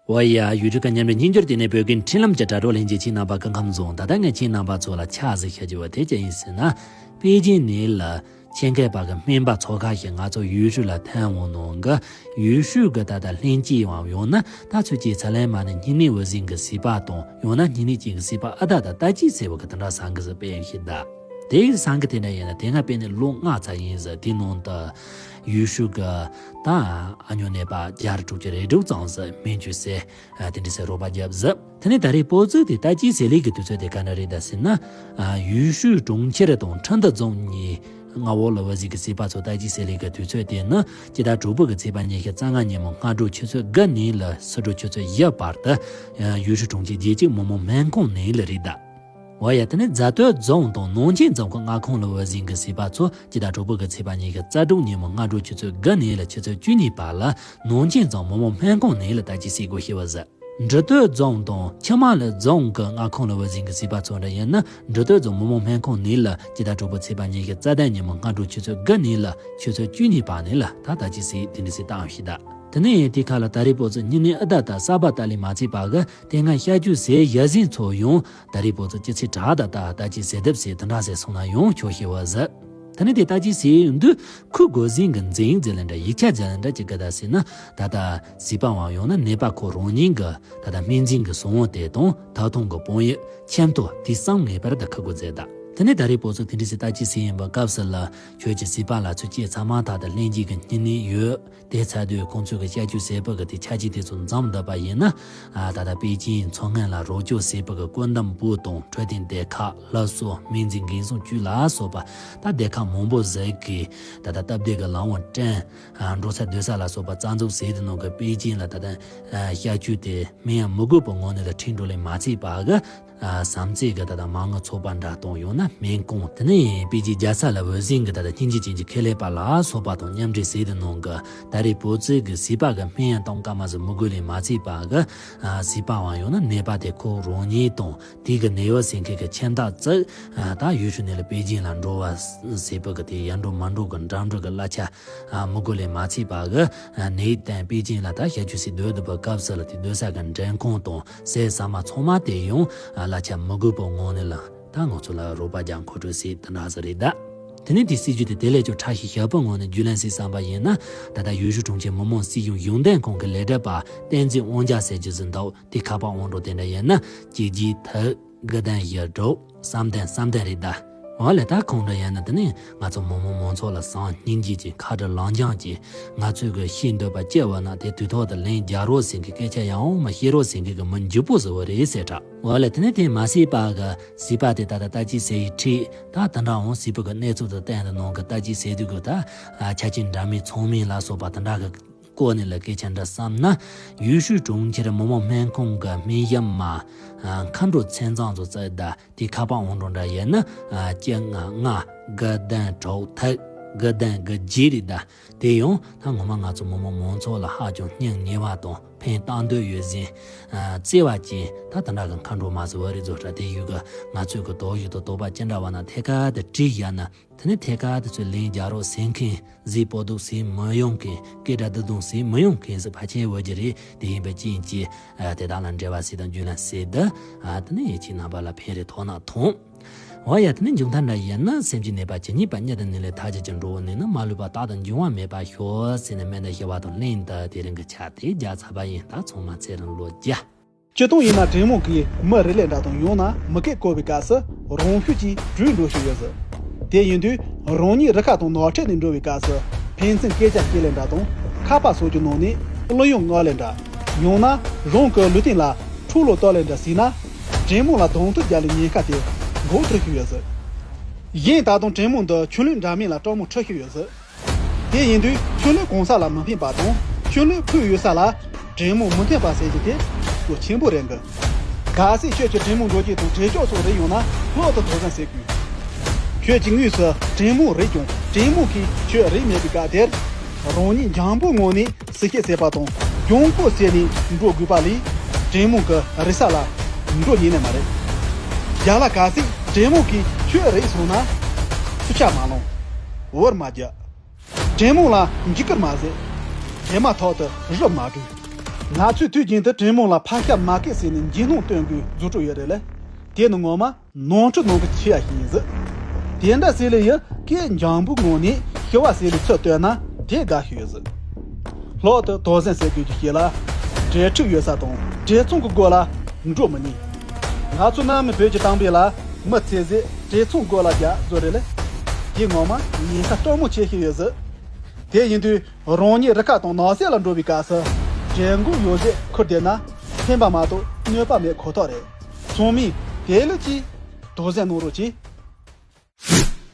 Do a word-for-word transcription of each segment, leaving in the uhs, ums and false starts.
འོ་ཡ། ཡུལ་གྲུ་ཁག་མཉམ་འབྲེལ་སྙན་སྒྱུར་ལྟེ་གནས་བོད་སྐད་འཕྲིན་ལམ་གྱི་དྲ་གྲོགས་ལྷན་རྒྱས་ཁྱེད་རྣམ་པ་སྐུ་ཁམས་བཟང་། ད་ལྟ་ངས་ཁྱེད་རྣམ་པ་ཚོ་ལ་ཆ་ཟིག་བཤད་རྒྱུ་བ་དེ་ཅི་ཡིན་ཟེར་ན། པེ་ཅིན་ནས་ལ་ཆེད་མཁས་པ་གི་སྨན་པ་ཚོ་ཁ་ཤས་ང་ཚོ་ཡུལ་ཤུལ་ལ་ཐོན་འོང་ནོ་གི། ཡུལ་ཤུལ་གི་ད་ལྟ་ལྷན་སྐྱེས་བ་ཡང་ན་ད་ཚོད་ཀྱི་ཚ་ལན་མ་ནི་སྙིང་ནད་འོ་ཟིན་གི་སྲིད་པ་དང་ཡང་ན་སྙིང་ནད་ཅན་གི་སྲིད་པ་ཨ་ད་ད་ད་ཅི་ཟེར་བ་གི་དེ་འདྲ་སང་གི་ཟི་པེ་ཡང་ཤི་ད། དེ་སང་གི་དེ་འདྲ་ཡིན་ན་དེ་སྔ་པེ་ནི་ལོ་ལྔ་ཚ་ཡིན་ཟི་དེ་ནང་དུ་ཡུལ་ཤུལ་གི་ད་ཨ་ཉོ་ནད་པ་བརྒྱ་དྲུག་ཅུ་རེ་དྲུག་ཙམ་ཟི་སྨན་བཅོས་ཟེར། ཨ། དེ་འདྲ་ཟེར་རོགས་པ་བརྒྱབ་ཟི། དེ་ནས་ད་རེས་པོ་ཙི་དེ་ད་ཅི་ཟེར་ལས་ཀྱི་དུས་ཚོད་དེ་ག་འདྲ་རེད་ད་ཟེར་ན། ཨ། ཡུལ་ཤུལ་གྲོང་ཁྱེར་དང་ཁྲིན་ཏི་རྫོང་གཉིས་མངའ་འོག་ལ་བ་ཟིག་གི་སྲིད་པ་ཚོ་ད་ཅི་ཟེར་ལས་ཀྱི་དུས་ཚོད་དེ་ནི་སྤྱི་ཟླ་དྲུག་པ་གི་ཚེས་པ་ཉི་ཤུ་རྩ་ལྔ་ཉིན་མོ་སྔ་དྲོ་ཆུ་ཚོད་དགུ་ནས་ལ་སི་དྲོ་ཆུ་ཚོད་བཞི་བར་དུ། ཨ། ཡུལ་ཤུལ་གྲོང་ཁྱེར་རྒྱལ་སྤྱིའི་མི་མང་སྨན་ཁང་ནས་ལ་རེད་ད། འོ་ཡ། དེ་ནས་རྫ་སྟོད་རྫོང་དང་ནང་ཆེན་རྫོང་གི་མངའ་ཁོངས་ལ་བ་ཟིག་གི་སྲིད་པ་ཚོ་སྤྱི་ཟླ་དྲུག་པ་གི་ཚེས་པ་ཉི་ཤུ་རྩ་དྲུག་ཉིན་མོ་སྔ་དྲོ་ཆུ་ཚོད་དགུ་ནས་ལ་ཆུ་ཚོད་བཅུ་གཉིས་བར་ལ་ནང་ཆེན་རྫོང་མི་མང་སྨན་ཁང་ནས་ལ་ད་ཅི་ཟེར་དགོས་ཤེས་བ་ཟི། འབྲི་སྟོད་རྫོང་དང་ཆུ་དམར་ལ་རྫོང་གི་མངའ་ཁོངས་ལ་བ་ཟིག་གི་སྲིད་པ་ཚོ་འདྲ་ཡིན་ན་འབྲི་སྟོད་རྫོང་མི་མང་སྨན་ཁང་ནས་ལ་སྤྱི་ཟླ་དྲུག་པ་ཚེས་པ་ཉི་ཤུ་རྩ་བདུན་ཉིན་མོ་སྔ་དྲོ་ཆུ་ཚོད་དགུ་ནས་ལ་ཆུ་ཚོད་བཅུ་གཉིས་བར་ནས་ལ་ད་ད་ཅི་ཟེར་དེ་འདྲ་ཟེར་བཏང་ཤི་ད། དེ་ནས་དེ་ཁ་ལ་ད་རེས་པོ་ཙི་སྙིང་ནད་ཨ་ད་ད་གསར་པ་ད་ལས་མ་ཚིག་པ་གི་དེ་སྔ་ཤ་ཆུ་ཟས་ཡ་ཟིན་ཚོ་ཡང་ད་རེས་པོ་ཙི་ཅི་ཚེ་དྲག་ད་ད་ད་ཅི་ཟེར་དེབ་ཟེར་དེ་འདྲ་ཟེར་སོང་ན་ཡང་ཆོག་ཤེས་བ་ཟི། ད་ནི་དེ་ད་ཅི་ཟེར་ཡོང་དུས་ཁུ་དགོས་ཟིན་གི་འཛིན་ཟེར་ལེ་འདྲ་ཡིག་ཆ་ཟེར་ལེ་འདྲ་ཅི་གི་ད་ཟེར་ན་ད་ད་སྲིད་པ་བ་ཡང་ན་ནད་པ་ཁོ་རང་ཉིད་གི་ད་ད་སྨན་རྫས་གི་སྲུང་བ་དེ་དང་ད་ཐུང་གི་དཔང་ཡིག་ཁྱིམ་ཐོ་དེ་གསང་ངེས་པར་ད་ཁུ་དགོས་ཟེར་ད། དེ་ནི་ད་རེས་པོ་ཙི་དེ་འདྲ་ཟེར་ད་ཅི་ཟེར་ཡིན་པ་སྐབས་སུ་ལ་ཁྱོད་ཀྱི་སྲིད་པ་ལ་ཚུལ་སྐྱེས་ཚང་མ་ད་ད་ལྷན་སྐྱེས་གི་སྙིང་ནད་ཡོད། དེ་ཚ་དུས་ཁོང་ཚོས་ཀྱི་ཤ་ཆུ་ཟས་པ་གི་དེ་ཆ་ཆེ་དེ་ཚོ་འཛོམས་བསྡད་པ་ཡིན་ན། ཨ། ད་ལྟ་པེ་ཅིན་མཚོ་སྔོན་ལ་རོགས་སྐྱོར་ཟས་པ་གི་བཀོད་འདོམས་པུའུ་དང་འཕྲོད་བསྟེན་སྡེ་ཁག་སླར་གསོ་སྨན་རྫས་འགན་སྲུང་ཅུས་ལ་སོགས་པ་ད་སྡེ་ཁག་མང་པོ་ཟིག་གིས་ད་ལྟ་སྟབས་བདེ་གི་ལམ་བུ་བསྐྲུན། ཨ། འགྲོ་ས་སྡོད་ས་ལ་སོགས་པ་རྩ་འཛུགས་ཟས་དེ་ནང་གི་པེ་ཅིན་ལ་ད་ལྟ་ཤ་ཆུ་དེ་སྨན་ཡང་མི་དགོས་པའི་ངང་ནས་ལ་ཁྲིད་འགྲོ་ལེ་མ་ཚད་པ་གི། ཨ། བསམ་རྩེ་གི་ད་ལྟ་མ་དངུལ་ཚོགས་པ་འདྲ་དང་ཡང་ན་སྨན་ཁང་དེ་ནས་པེ་ཅིན་རྒྱལ་ས་ལ་འོས་ཟིན་གི་ད་ལྟ་སྙིང་རྗེ་ཅན་གྱི་ཁེ་ལས་པ་ལ་སོགས་པ་དང་མཉམ་འབྲེལ་ཟས་དེ་ནང་གི་ད་རེས་པོ་ཙི་གི་སྲིད་པ་གི་སྨན་ཡང་གཏོང་ཀ་མ་ཟིག་མི་དགོས་ལས་མ་ཚད་པ་གི། ཨ། སྲིད་པ་བ་ཡང་ན་ནད་པ་དེ་ཁོ་རང་ཉིད་དང་དེ་གི་ནད་གཡོག་ཟིན་མཁན་གི་ཁྱིམ་བདག་ཙིག་ཨ། ད་ཡུལ་ཤུལ་ནས་ལ་པེ་ཅིན་ལ་འགྲོ་བ་ཟས་པ་གི་དེ་ཡར་འགྲོ་མར་འགྲོ་གི་འགྲམ་འགྲོ་གི་གླ་ཆ། ཨ། མི་དགོས་ལས་མ་ཚད་པ་གི། ཨ། ནད་དང་པེ་ཅིན་ལ་ད་ཤ་ཆུ་ཟས་སྡོད་སྡོད་པ་སྐབས་སུ་ལ་དེ་སྡོད་ས་གི་མགྲོན་ཁང་དང་ཟས་ཟ་མ་ཚང་མ་དེ་ཡང་། ཨ། གླ་ཆ་མི་དགོས་པའི་ངང་ནས་ལ་ད་ང་ཚོ་ལ་རོགས་པ་རྒྱག་མཁོ་སྤྲོད་ཟས་དེ་འདྲ་ཟིག་རེད་ད། དེ་ནས་དེ་སྲིད་ཇུས་དེ་དེ་ལས་ཀྱང་ཕྲ་ཞིང་ཞིབ་པའི་ངང་ནས་རྒྱུས་ལོན་ཟིག་བསམ་པ་ཡིན་ན། ད་ལྟ་ཡུལ་ཤུལ་གྲོང་ཁྱེར་མི་དམངས་སྲིད་གཞུང་གཞུང་དོན་ཁང་གི་ལས་བྲལ་པ་བསྟན་འཛིན་དབང་རྒྱལ་ཟེར་རྒྱུ་ཟིག་འདུག་དེ་ཁ་པར་ཨང་གྲངས་དེ་འདྲ་ཡིན་ན་གཅིག་བརྒྱད་དྲུག་དགུ་བདུན་བཞི་དྲུག་གསུམ་བདུན་གསུམ་བདུན་རེད་ད། འོ་ལེ། ད་ཁོང་འདྲ་ཡིན་ན་དེ་ནས་ང་ཚོ་མི་དམངས་མང་ཚོགས་ལ་བཟང་སྙིང་རྗེ་ཅན་ཁ་བྲལ་ལམ་སྦྱངས་ཅན་ང་ཚོས་གི་ཤེས་འདོད་པ་སྐྱེ་བ་ན་དེ་དུས་ཐོག་ཏུ་ལན་རྒྱག་རོགས་ཟེར་གི་སྐད་ཆ་ཡང་མ་བཤད་རོགས་ཟེར་གི་གི་མི་འཇིགས་པོ་ཟེར་བ་རེད་ཟེར་དྲ། འོ་ལེ། དེ་ནས་དེ་མ་སྲིད་པ་གི་སྲིད་པ་དེ་ད་ལྟ་ལྟ་ཅི་ཟེར་ཡི་ཁྲིད་ད་དེ་འདྲ་འོང་སྲིད་པ་གི་གནས་ཚུལ་དུ་བསྟན་དུ་ནང་གི་ལྟ་ཅི་ཟེར་དུས་གི་ད་ཆ་རྐྱེན་འདྲ་མིན་ཚང་མིན་ལ་སོགས་པ་དེ་འདྲ་གི་སྐོར་ནས་ལ་སྐད་ཆ་འདྲ་བསམ་ན། ཡུལ་ཤུལ་གྲོང་ཁྱེར་མི་དམངས་སྨན་ཁང་གི་སྨན་ཞབས་མ། ཨ། མཁའ་འགྲོ་མཚན་བཟང་ཚོ་བཙལ་ད་དེ་ཁ་པར་ཨང་གྲངས་འདྲ་ཡིན་ན། ཨ། གཅིག་ལྔ་ལྔ་དགུ་བདུན་དྲུག་ཐིག་དགུ་བདུན་དགུ་བརྒྱད་རེད་ད། དེ་ཡང་ད་ངོ་མ་ང་ཚོ་མི་དམངས་མང་ཚོགས་ལ་ཧ་ཅང་སྙིང་ཉེ་བ་དང་ཕན་བཏགས་འདོད་ཡོད་ཟིན། ཨ། བརྩེ་བ་ཅན་ད་དེ་འདྲ་གི་མཁའ་འགྲོ་མ་ཟེར་བ་རེད་ཟོ་ཧྲ་དེ་ཡུལ་གི་ང་ཚོས་གི་དོགས་ཡུལ་དང་དོགས་པ་ཅི་འདྲ་བ་ན་ཐད་ཀར་དུ་དྲིས་བཞག་ན། དེ་ནས་ཐད་ཀར་དུ་ཚུར་ལན་རྒྱག་རོགས་ཟེར་མཁན་ཟིག་པོ་འདུག་ཟེར་མི་ཡོང་མཁན་སྐད་སྒྲ་འདི་འདུག་ཟེར་མི་ཡོང་མཁན་ཟིག་ཕལ་ཆེར་ཡོད་རྒྱུ་རེད། དེ་ཡིན་པའི་རྐྱེན་གྱིས། ཨ། དེ་དག་ལ་འབྲེལ་བ་ཟེར་དང་རྒྱུས་ལོན་ཟེར་དུ། ཨ། དེ་ནས་ཡིད་ཆེས་རྣམ་པ་ལ་ཕན་རེ་ཐོགས་ན་ཐོངས། འོ་ཡ། དེ་ནས་མཇུག་མཐའ་འདྲ་ཡིན་ན། སེམས་ཀྱི་ནད་པ་ཇི་སྙེད་པ། གཉིད་དང་ནི་ལས་ཐར་བྱེད་ཅིང་། འགྲོ་བའི་ནད་ནི་མ་ལུས་པ། རྟག་ཏུ་འབྱུང་བ་མེད་པར་ཤོག་ཟེར་ནས་སྨན་དང་ཞི་བ་དང་ལན་དུ་དེ་རིང་གི་ཆ་དེ་བརྒྱབ་ཚར་བ་ཡིན། ད་ཚང་མ་ཚེ་རིང་ལོ་བརྒྱ། སྤྱིར་བཏང་ཡིན་ན་དྲེད་མོང་གིས་མི་རེ་ལས་འདྲ་དང་ཡང་ན་མི་སྐད་གོ་བའི་སྐབས་སུ་རང་ཤུགས་ཀྱིས་བྲོས་འགྲོ་བཞིན་ཡོད་ཟེར། དེ་ཡིན་དུས་རང་ཉིད་རི་ཁ་དང་ནགས་ཁྲོད་ནས་འགྲོ་བའི་སྐབས་སུ་ཕན་ཚུན་སྐད་ཆ་བཤད་ལས་འདྲ་དང་ཁ་པར་སོགས་ཀྱི་ནང་ནས་གླུ་དབྱངས་ངག་ལས་འདྲ། ཡང་ན་རང་གི་ལུས་སྟེང་ལ་འཁྲུག་ལོ་བཏགས་ལས་འདྲ་ཟིན་ན། དྲེད་མོང་ལ་གདོང་ཐུག་རྒྱག་ལས་ཉེན་ཁ་དེ་འགོག་ཐུབ་བཞིན་ཡོད་ཟེར། གཞན་དག་དང་དྲེད་མོང་འདི་ཆུ་ལུད་འདྲ་མིན་ལ་སྤྲང་མོ་འཁྲུ་བཞིན་ཡོད་ཟེར། དེ་ཡིན་དུས་ཆུ་ལུད་གང་ས་ལ་མི་ཕན་པ་དང་ཆུ་ལུད་ཕུད་ཡོད་ས་ལ་དྲེད་མོང་མི་ཐོན་པ་ཟེར་གྱི་དེ་གཙོ་ཆེན་པོ་རེད་གི། གལ་སྲིད་ཁྱོད་ཀྱི་དྲེད་མོང་འགྲོ་རྒྱུ་དང་དྲེད་ལྕོག་སོགས་རེད་ཡོང་ན་ལྷག་ཏུ་དོགས་ཟོན་ཟེར་དགོས། ཁྱོད་ཀྱི་དངོས་སུ་དྲེད་མོང་རེད་ཀྱང་དྲེད་མོང་གིས་ཁྱོད་རེད་མེད་པའི་སྐབས་དེར་རང་ཉིད་འཇམ་པོའི་ངང་ནས་ཟི་ཤེད་ཟེར་བ་དང་རྒྱང་ཁོག་ཟེར་ནས་འགྲོ་དགོས་པ་ལས་དྲེད་མོང་གི་རེ་ས་ལ་འགྲོ་ཉན་ནི་མ་རེད། རྒྱ་ལ་གལ་སྲིད་དྲེད་མོང་གིས་ཁྱོད་རེད་སོང་ན་ཚུར་ཆ་མ་ལོངས། འུར་མ་རྒྱག་དྲེད་མོང་ལ་འཇིགས་སྐུལ་མ་ཟེར། དེ་མ་ཐག་ཏུ་རུབ་མ་འགྲོ། ང་ཚོས་དུས་རྒྱུན་དུ་དྲེད་མོང་ལ་ཕར་ཤ་མ་བཀལ་ཟེར་ནས་འཇིགས་སྣང་སྟོན་དགོས་རྫུ་འཕྲུལ་ཡོད་རེད་ལ། དེ་ནི་ངོ་མ་ནོར་འཁྲུལ་ནང་གི་ཆེ་ཡ་ཞིག་ཡིན་ཟིག་དེ་འདྲ་ཟེར་ལེ་ཡི་སྐད་འཇམ་པོའི་ངང་ནས་ཞི་བ་ཟེར་ལེ་ཚུར་བཏོན་ན་དེ་དགའ་ཤོས་ཡོད་ཟིག་ལྷག་ཏུ་དོགས་ཟོན་ཟེར་དགོས་ཀྱི་ཞིག་ལ། འབྲེལ་འདྲིས་ཡོད་ས་དང་འབྲེལ་ཚོང་གི་སྒོ་ལ་འགྲོ་མི་ཉན། ང་ཚོ་གནའ་མི་བོད་ཀྱི་གཏམ་དཔེ་ལ། མི་ཚེ་ཟད་འབྲེལ་ཚོང་སྒོ་ལ་རྒྱག་བཟོ་རེད་ལ། དེ་ངོ་མ་ཉེན་ཁ་སྟོབས་མོ་ཆེ་ཤོས་ཡོད་ཟིག་དེ་ཡིན་དུས། རང་ཉིད་རི་ཁ་དང་ནགས་གསེབ་ལ་འགྲོ་བའི་སྐབས་སུ། འདྲེད་འགོག་ཡོ་བྱད་ཁུར་བསྡད་ན། ཕན་པ་མ་གཏོགས་གནོད་པ་མེད་ཁོ་ཐག་རེད། ཚང་མས་དེ་ལ་ཅིག་དོགས་ཟོན་གནང་རོགས་གྱིས།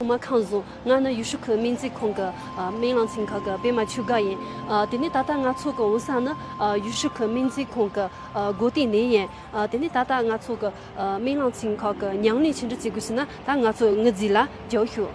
ཚང་མ་ཁམས་བཟང་། ང་ནི་ཡུལ་ཤུལ་གྱི་སྨན་རྩིས་ཁང་གི་ཨ་སྨན་བླ་འཛིན་ཁང་གི་པད་མ་ཆོས་དགའ་ཡིན། ཨ་དེ་ནས་ད་ལྟ་ང་ཚོ་གི་འོང་ས་ནི་ཨ་ཡུལ་ཤུལ་གྱི་སྨན་རྩིས་ཁང་གི་ཨ་སྒོ་སྟེང་ནས་ཡིན། ཨ་དེ་ནས་ད་ལྟ་ང་ཚོ་གི་ཨ་སྨན་བླ་འཛིན་ཁང་གི་ཉམས་ལེན་ཅི་འདྲ་བྱེད་དགོས་ཟེར་ན། ད་ང་ཚོ་དངུལ་རྫས་ལ་རྒྱག་ཤོག་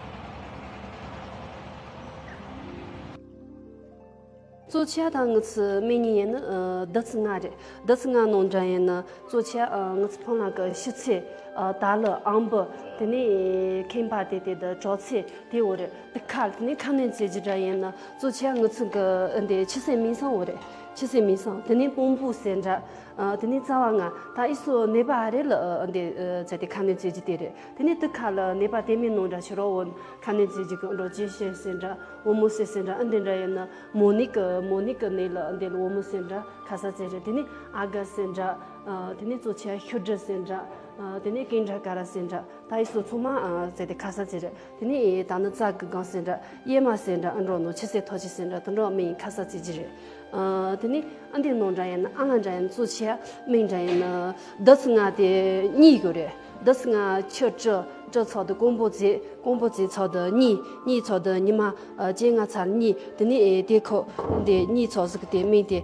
གཙོ་ཆེ་ད་ངི་ཚི་སྨན་གཉིས་ཡིན་ནི་ཨ་ལྡི་ཚི་ལྔ་རེད། ལྡི་ཚི་ལྔ་ནང་འདྲ་ཡིན་ནི་གཙོ་ཆེ་ཨ་ངི་ཚི་ཕོ་ལང་གི་ཤི་ཚེ། ཨ་ད་ལི་ཨམ་བུ། དེ་ནས་ཁེམ་པ་དེ་དེ་དི་གྲོ་ཚེ་དེ་འོ་རེད། དི་ཁ་དེ་ནས་ཁ་གནོན་ཚེ་ཇི་འདྲ་ཡིན་ནི་གཙོ་ཆེ་ངི་ཚི་གི་ཨ་འདི་ཆི་སེ་མིན་སང་འོ་རེད། ཆི་སེ་མིན་སང་དེ་ནས་པོང་པོ་སེ་འདྲ། ཨ་དེ་ནས་རྩ་བ་ལྔ། ད་ཨི་སོ་ནེ་པ་རེད་ལ་ཨ་འདི་ཨ་ཚེ་དེ་ཁ་གནོན་ཚེ་ཇི་དེ་རེད། དེ་ནས་དི་ཁ་ལ་ནེ་པ་དེ་མིན་ནང་འདྲ་ཤི་རོ་འོ་ཁ་གནོན་ཚེ་ཇི་གི་འགྲོ་ཅི་ཤེས་སེ་འདྲ། འོ་མོ་སེ་སེ་འདྲ། ཨ་འདི་འདྲ་ཡིན་ནི། མོ་ནིག་གི་མོ་ནིག་གི་ནས་ལ་འདི་ལ་བུ་མོ་སེ་འདྲ་ཁ་ས་ཚེ་རེད། དེ་ནས་ཨ་ག་སེ་འདྲ། ཨ་དེ་ནས་གཙོ་ཆེ་ཤུ་འདྲི་སེ་འདྲ། ཨ་དེ་ནས་ཀིང་འདྲ་ཀ་ར་སེ་འདྲ། ད་ཡི་སོ་ཚང་མ་ཨ་ཟེ་དེ་ཁ་ས་ཚེ་རེད། དེ་ནས་ད་ནི་ཙ་གི་གང་སེ་འདྲ། ཡེ་མ་སེ་འདྲ། ཨ་འགྲོ་ནོ་ཆི་སེ་ཐོ་ཆི་སེ་འདྲ། དུ་འགྲོ་མིན་ཁ་ས་ཚེ་ཇི་རེད། ཨ་དེ་ནས་ཨ་འདི་ནོ་འདྲ་ཡིན་ན། ཨ་ང་འདྲ་ཡིན་གཙོ་ཆེ་མིན་འདྲ་ཡིན་ན། ལྡི་ཚི་ལྔ་དེ་གཉིས་ཡོད་རེད། ལྡི་ཚི་ལྔ་ཆུ་བྲི། བྲི་ཚོགས་དུ་ཀོང་པོ་ཙེ། ཀོང་པོ་ཙེ་ཚོགས་དུ་གཉིས། གཉིས་ཚོགས་དུ་ཉི་མ་ཨ་བཅོ་ལྔ་ཚར་གཉིས། དེ་ནས་ཨེ་དེ་ཁོ་འདི་གཉིས་ཚོགས་ཟིག་དེ་མིན་དེ།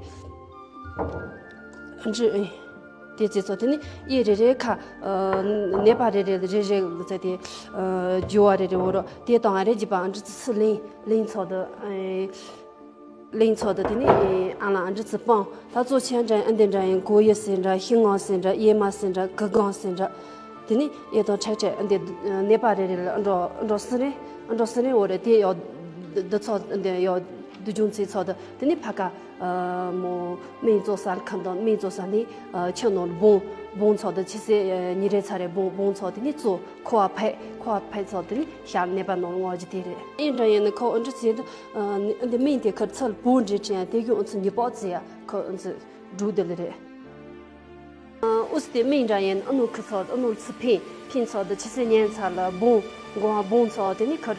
འདྲི་ཨེ་དེ་ཙེ་ཚོགས་དེ་ནས་ཨེ་རེ་རེ་ཁ་ཨ་ནད་པ་རེ་རེ་རེ་རེ་ཙེ་དེ་ཨ་རྒྱུ་བ་རེ་རེ་འོ་རོ་དེ་དང་ཨ་རེ་རྒྱུ་བ་ཨ་འདྲི་ཙི་སི་ལིང་ལིང་ཚོགས་དུ་ཨེ། གླིང་ཚོགས་དུ་དེ་ནས་ཨ་ལ་ཨ་འདྲི་ཙི་སྤང་། ད་གཙོ་ཆེ་འདྲ་ཨ་འདི་འདྲ་ཡིན། གོ་ཡི་སེ་འདྲ། ཤི་ངང་སེ་འདྲ། ཡེ་མ་སེ་འདྲ། གི་གང་སེ་འདྲ། དེ་ནས་ཨེ་དང་ཁྲེག་ཁྲེག་ཨ་འདི་ནད་པ་རེ་རེ་ལ་ཨ་འགྲོ་ཨ་འགྲོ་སི་རེ་ཨ་འགྲོ་སི་རེ་འོ་རེ་དེ་ཡོ་འདི་ཚོགས་ཨ་འདི་ཡོ་འདི་ལྗོན་ཚེ་ཚོགས་དུ་དེ་ནས་ཕ་ཀ་མོ་སྨན་བཙོ་ས་ཁང་དང་སྨན་བཙོ་ས་ནས་ཆུ་ནང་ལ་བོང་བོང་ཚོགས་དུ་ཆི་སེ་ཉི་རེ་ཚ་རེ་བོང་བོང་ཚོགས་དེ་ནས་གཙོ། ཁོ་བ་ཕེ་ཁོ་བ་ཕེ་ཚོགས་དེ་ནི་ཤར་ནད་པ་ནང་ལ་ངོ་རྒྱུ་དེ་རེད། ཨེ་འདྲ་ཡིན་ན་ཁོ་ཨ་འདྲ་ཚེ་འདི་འདི་སྨན་དེ་ཁར་ཚུར་བོང་འདྲེ་ཅན་དེ་གི་ཨུ་ཚུ་ཉི་པོག་ཙེ་ཡ་ཁོ་ཨུ་ཚུ་འབྲུ་དེ་ལ་རེད། ཨུ་ཚུ་དེ་སྨན་འདྲ་ཡིན། ཨ་ནུ་ཁི་ཚོགས་ཨ་ནུ་ཚུ་ཕིན་ཕིན་ཚོགས་དེ་ཆི་སེ་ཉན་ཚར་ལ་བོང་གོང་བ་བོང་ཚོགས་དེ་ནི་ཁར་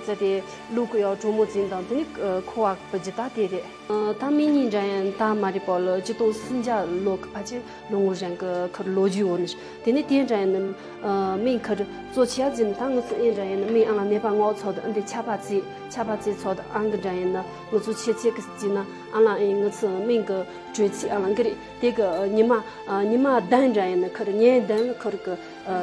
ཙེ་དེ་ལུ་གུ་ཡོ་གྲོ་མོ་ཙིན་དང་དེ་ནི་ཁོ་བ་པ་ཇི་ད་དེ་རེད། ད་མི་གཉིས་འདྲ་ཡང་ད་མ་རེད་པོ་ལོ་ཆིག་སྟོང་སུམ་བརྒྱ་ལོ་གི་ཕ་ཆེ་ལོ་ངོ་རང་གི་ཁར་ལོ་རྒྱུས་འོ་ནི། དེ་ནས་དེ་འདྲ་ཡང་ནི་མིང་ཁར་གཙོ་ཆེ་ཡ་ཟིན། ད་ངི་ཚོ་ཨེ་འདྲ་ཡང་ནི་མིང་ཨ་ལ་ནད་པ་ངོ་ཚོགས་དུ་ཨ་འདི་ཆ་པ་ཙི་ཆ་པ་ཙི་ཚོགས་དུ་ཨང་གི་འདྲ་ཡང་ནི་ངི་ཚོ་ཆེ་ཚེ་གི་ཙི་ན་ཨ་ལ་ཨེ་ངི་ཚོ་མིང་གི་གྲོས་ཚིག་ཨ་ལ་འགི་རེད། དེ་གི་ཉི་མ་ཉི་མ་གདན་འདྲ་ཡང་ནི་ཁར་ཉན་གདན་ཁར་གི་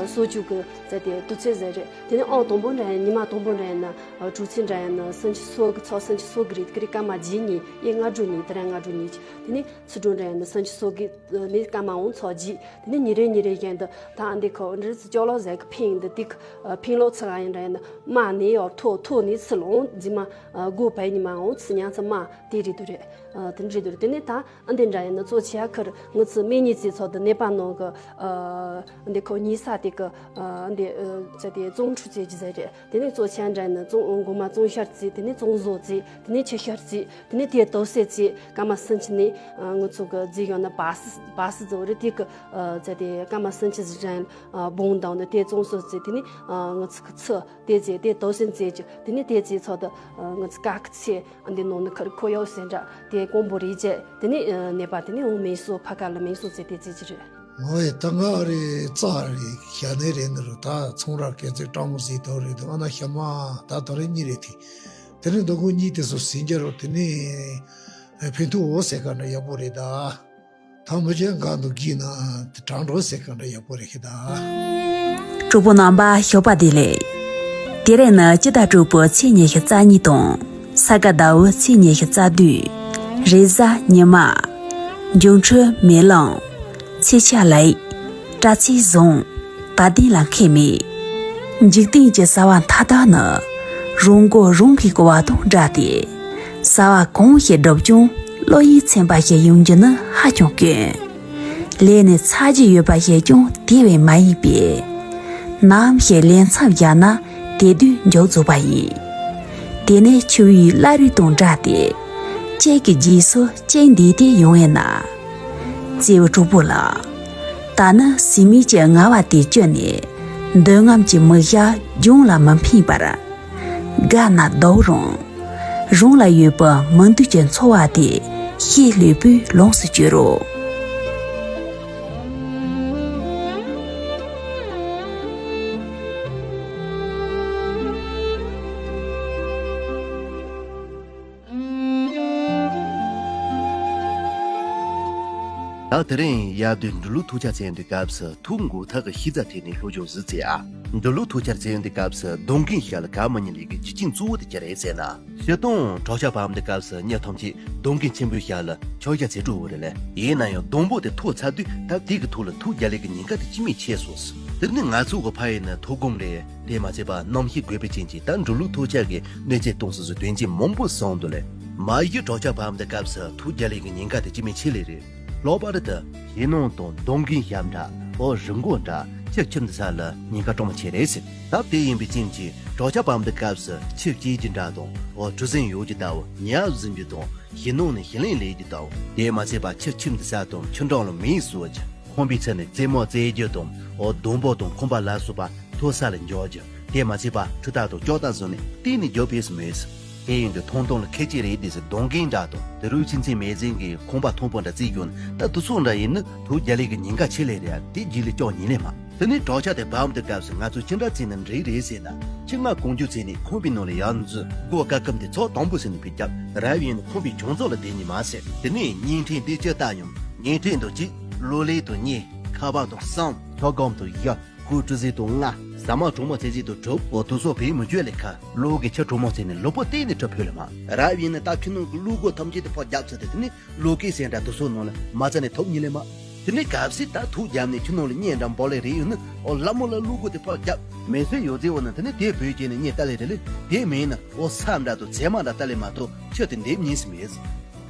སོ་བཅུ་གི་ཟེར་དེ་དུས་ཚོད་ཟེར་རེད། དེ་ནས་ཨང་དང་པོ་འདྲ་ཡང་ཉི་མ་དང་པོ་འདྲ་ཡང་ན་གྲོས་ཚིག་འདྲ་ཡང་ན་སུམ་ཅུ་སོ་གི་ཚོགས་སུམ་ཅུ་སོ་གི་རེད། ཀི་རེད་སྐར་མ་རྗེས་གཉིས་ཡེ་སྔ་དྲོ་གཉིས་དེ་ར་སྔ་དྲོ་གཉིས། དེ་ནས་ཚུ་དྲོ་འདྲ་ཡང་ན་སུམ་ཅུ་སོ་གི་ནས་སྐར་མ་འོང་ཚོགས་རྗེས། དེ་ནས་ཉི་རེ་ཉི་རེ་བཞིན་དུ་ད་ཨ་འདི་ཁོ་འདྲི་ཚུ་ཅོག་ལོ་ཟེར་གི་ཕིང་འདི་ཏིག་ཕིང་ལོ་ཚུ་ལ་ཡང་འདྲ་ཡང་ན་མ་ནས་ཡོ་ཐོ་ཐོ་ནས་ཚུ་ལོང་རྗེས་མ་སྒོ་བའི་ཉི་མ་འོང་ཚུ་ཉང་ཚུ་མ་དེ་རེད་དུ་རེད། དེ་འདྲ་རེད་དུ་རེད། དེ་ནས་ད། ཨ་འདི་འདྲ་ཡིན་ན་གཙོ་ཆེ་ཁར་ངི་ཚོ་སྨན་གཉིས་ཚེ་ཚོགས་དུ་ནད་པ་ནང་གི་ཨ་འདི་ཁོ་ཉེ་ས་དེ་གི་ཨ་འདི་ཨ་ཚེ་དེ་ཙོང་ཁྲུ་ཚེ་ཇི་ཟེར་རེད། དེ་ནས་གཙོ་ཆེ་འདྲ་ཡིན་ན་ཙོང་འོང་གོ་མ་ཙོང་ཤར་ཚེ། དེ་ནས་ཙོང་བཟོ་ཚེ། དེ་ནས་ཆུ་ཤར་ཚེ། དེ་ནས་དེ་དོ་སེ་ཚེ་སྐར་མ་སུམ་ཅུ་ནས་ཨ་ངི་ཚོ་གི་རྫས་ཡོད་ན་བ་སི་བ་སི་བཟོ་རེད། དེ་གི་ཨ་ཚེ་དེ་སྐར་མ་སུམ་ཅུ་ཟི་འདྲ་ཡིན་ཨ་བོང་དང་ནི་དེ་ཙོང་བཟོ་ཚེ། དེ་ནས་ཨ་ངི་ཚོ་གི་ཚུ། དེ་རྗེས་དེ་དོ་སེམས་རྩེ་རྒྱུ་དེ་ནས་དེ་རྗེས་ཚོགས་དུ་ངི་ཚོ་ཀ་ཁི་ཚེ་འདི་ནང་ནི་ཁར་ཁོ་ཡོད་སེ་འདྲ་དེ་ཀོང་པོ་རེ་རྗེས་དེ་ནས་ནད་པ་དེ་ནས་འོང་མེ་སོ་ཕ་ཀ་ལ་མེ་སོ་ཚེ་དེ་རྗེས་ཀྱི་རེད། ངོ་ཡི་ད་ང་རེ་རྩ་རེ་ཞྭ་ནས་རེ་ནི་རུ་ད་ཚོང་ར་སྐད་ཚིག་སྤྲང་མོ་ཟིག་དོ་རེད་དོ། ཨ་ན་ཞྭ་མ་ད་དོ་རེ་གཉིས་རེད་དེ། དེ་ནས་འདུག་གོ་གཉིས་དེ་སོ་ཟིན་རྒྱ་རོ་དེ་ནས་ཕན་ཐོག་འོ་ཟེར་ག་འདྲ་ཡག་པོ་རེད་ད། ཐང་མི་ཅན་གང་དུ་གིས་ན་དྲང་འགྲོ་ཟེར་གང་འདྲ་ཡག་པོ་རེད་ཤི་ད། གྲོགས་པོ་རྣམ་པ་ཞོགས་པ་བདེ་ལེགས། དེ་རིང་ནི་སྤྱི་ཟླ་དྲུག་པའི་ཚེས་ཉི་ཤུ་རྩ་གཉིས་དང་ས་ག་ཟླ་བའི་ཚེས་ཉི་ཤུ་རྩ་བདུན། རེས་གཟའ་ཉི་མ། འགྱུར་འཕྲོད་མེ་ལོང་། ཚེས་ཆ་ལེགས། དྲ་ཚིགས་བཟང་། བ་དན་ལ་ཁེལ་མེད། འཇིག་རྟེན་གྱི་བྱ་བ་མཐའ་དག་ནི་རང་མགོ་རང་གིས་བསྐོར་བ་དང་འདྲ་སྟེ། བྱ་བ་གང་ཞིག་བསྒྲུབས་ཀྱང་ བློ་ཡིད་ཚིམ་པ་ཞིག་ཡོང་རྒྱུ་ནི་ཧ་ཅང་དཀོན། ལས་ནི་ཚར་རྒྱུ་ཡོད་པ་ཞིག་ཀྱང་དེ་བས་མ་ཡིན་པས། ནམ་ཞིག་ལས་མཚམས་བཞག་ན་དེ་དུས་མཇུག་རྫོགས་པ་ཡིན། དེ་ནི་ཆུ་བོའི་བླ་རི་དང་འདྲ་སྟེ། གཅིག་གི་རྗེས་སུ་གཅིག་འདེད་དེ་ཡོང་བས་ན། བརྩེ་བའི་གྲོགས་པོ་ལགས། ད་ནི་ཟད་མེད་ཀྱི་ངལ་བ་དེ་བཅད་ནས། འདོད་རྔམ་གྱི་མིག་ཞགས་གྱོང་ལ་མི་འཕེན་པར། དགའ་ན་ཟླ་བ་རིང་། རང་ལ་ཡོད་པའི་མི་འདོད་ཀྱི་འཚོ་བ་དེ་ཞི་ལྷོད་པོས་ལོངས་སུ་སྤྱོད་རོགས། ད་དེ་རིང་ཡབ་དེ་འབྲི་ལུགས་ཐུགས་ཆ་ཚན་དུས་སྐབས་སུ་ཐུགས་མགོ་ཐག་གི་ཤི་རྩ་ཐེ་ནས་ལྷོ་ཕྱོགས་གཟི་རྩེ་ཨ། འབྲི་ལུགས་ཐུགས་ཆ་ཚན་དུས་སྐབས་སུ་སྡོང་རྒན་ཞབས་ལ་ག་མི་ཉན་ལས་ཀྱི་རྒྱུ་རྐྱེན་གཙོ་བོ་དེ་ཅི་རེད་ཟེར་ན། སྤྱིར་བཏང་གྲོགས་ཆ་བམ་དུས་སྐབས་སུ་མྱི་ཐམས་ཅད་སྡོང་རྒན་ཆེན་པོའི་ཞབས་ལ་ཆོག་ཤ་ཚེ་སྤྲོ་བོ་རེད་ལ། ཡིན་ན་ཡང་སྡོང་པོ་དེ་ཐོག་ཚར་དུས་ད་དེ་གི་ཐོག་ལ་ཐུགས་རྒྱལ་ལས་ཀྱི་ཉེན་ཁ་དེ་ཅི་མི་ཆེ་སོང་ཟེར། དེ་ནི་ང་ཚོ་གི་ཕ་ཡུལ་ནི་ཐོག་སྒོམ་རེད། དེ་མ་ཚད་པ་གནམ་གཤིས་རྒོད་པའི་རྐྱེན་གྱིས་ད་འབྲི་ལུགས་ཐུགས་ཆ་གི་གནོད་འཚེ་གཏོང་སྲིད་སུ་དོན་རྐྱེན་མང་པོ་སོང་འདུག་ལས། མ་གཞི་གྲོགས་ཆ་བམ་དུས་སྐབས་སུ་ཐུགས་རྒྱལ་ལས་ཀྱི་ཉེན་ཁ་དེ་ཅི་མི་ཆེ་ལས་རེད། ལྷག་པར་དུ་ཞེ་ནང་དང་སྡོང་རྒན་ཞབས་འདྲ་འོ་རི་མགོ་འདྲ་ཆུ་ཁྱིམ་དུ་ས་ལ་ཉེན་ཁ་གྲོང་མི་ཆེ་རེད་ཟེར། ད་དེ་ཡིན་པའི་རྐྱེན་གྱིས་གྲོགས་ཆ་བམ་དུས་སྐབས་སུ་ཆུ་སྐྱེལ་རྒྱུ་འདྲ་དང་འོ་གྲུ་གཟིངས་གཡོག་རྒྱུ་ལྟ་བུ་ཉ་གཟིམ་རྒྱུ་དང་ཞེ་ནང་ནས་ཞེ་ལིང་ལས་རྒྱུ་ལྟ་བུ། དེ་མ་ཚད་པ་ཆུ་ཁྱིམ་དུ་ས་དང་ཆུ་འགྲམ་ལ་མེ་གསོད་རྒྱུ། ཁང་པའི་ཚད་ནས་རྩེད་མོ་རྩེ་རྒྱུ་དང་འོ་སྡོང་པོ་དང་ཁང་པ་ལ་སོགས་པ་མཐོ་ས་ལ་འཇོག་རྒྱུ། དེ་མ་ཚད་པ་འཕྲུལ་རྟ་དང་ལྕགས་རྟ་བཟོས་ནས་གཏན་ནས་རྒྱག་ཕོད་ས་མེད། དེ་ཡིན་དུས་ཐོང་ཐོང་ལ་ཁེ་ཆེ་རེད་དེ་ཟེར་སྡོང་རྒན་འདྲ་དང་དེ་རུ་ཕྱི་མཚན་མེད་ཟིན་གྱི་ཁང་པ་མཐོན་པོ་འདྲ་བརྩིགས་ཡོང་ན་ད་དུ་ཚོགས་འདྲ་ཡིན་ན་ཐུགས་རྒྱལ་ལས་ཀྱི་ཉེན་ཁ་ཆེ་ལས་རེད་ཨ། དེ་རྗེས་ལས་ཀྱང་ཉེན་ལས་མ། དེ་ནས་གྲོགས་ཆ་དེ་བམ་དུས་སྐབས་སུ་ང་ཚོ་ཅི་འདྲ་བརྩིས་ན་འགྲིག་རེད་ཟེར་ན། ཆུ་ང་གང་མགྱོགས་བརྩིས་ནས་ཁང་པའི་ནང་ལ་ཡར་འཛུལ་སྒོ་ཀ་ཁམ་དེ་ཚོགས་དང་པོ་ཟེར་ནས་ཕུད་རྒྱབ་རབ་ཡིན་ན་ཁང་པའི་བྱང་ཚོགས་ལ་བསྡད་ཉི་མ་ཟེར། དེ་ནས་བརྙན་འཕྲིན་འདི་ཅི་ལྟ་ཡང་བརྙན་འཕྲིན་དང་གཅིག་གློག་ཀླད་དང་གཉིས་ཁ་པར་དང་གསུམ་ཆོག་སྒམ་དང་བཞི་ཁོའི་གྲུ་གཟིངས་དང་ལྔ་ཟ་མ་གྲོག་མོ་ཚེ་གཟིགས་དང་དྲུག་འོ་དུ་སོགས་བེད་མི་སྤྱོད་ལས་ཁ་ལོག་གི་ཆུ་གྲོག་མོ་ཚེ་ནས་ལུས་པོ་གཏན་ནས་གྲུབ་ཕོད་ལ་མ། རབ་ཡིན་ན་ད་ཁྱི་ནང་གི་གློག་སྒོ་ཐམས་ཅད་དུ་ཕར་རྒྱབ་ཚར་ཏེ་དེ་ནས་གློག་སྐས་སེ་འདྲ་དུ་སོགས་ནང་ལ་མ་ཚ་ནས་ཐོབ་ཉིན་ལས་མ། དེ་ནས་གབ་སྲིད་ད་ཐུག་རྒྱབ་ནས་ཁྱི་ནང་ལ་གཉེན་འདྲ་འབོ་ལས་རེ་ཡོད་ན་འོ་ལ་མོ་ལ་གློག་སྒོ་དེ་ཕར་རྒྱབ་མེ་སོས་ཡོད་ཚེ་འོ་ན་དེ་ནས་དེ་བོད་སྐྱེས་ནས་གཉེན་ལྟ་ལས་རེ་ལས་དེ་མེད་ན་འོ་ས་འདྲ་དུ་ཚེ་མ་འདྲ་ལྟ་ལས་མ་ཐོབ་ཆུ་དེ་འདེབས་ཉིན་སི་མེད།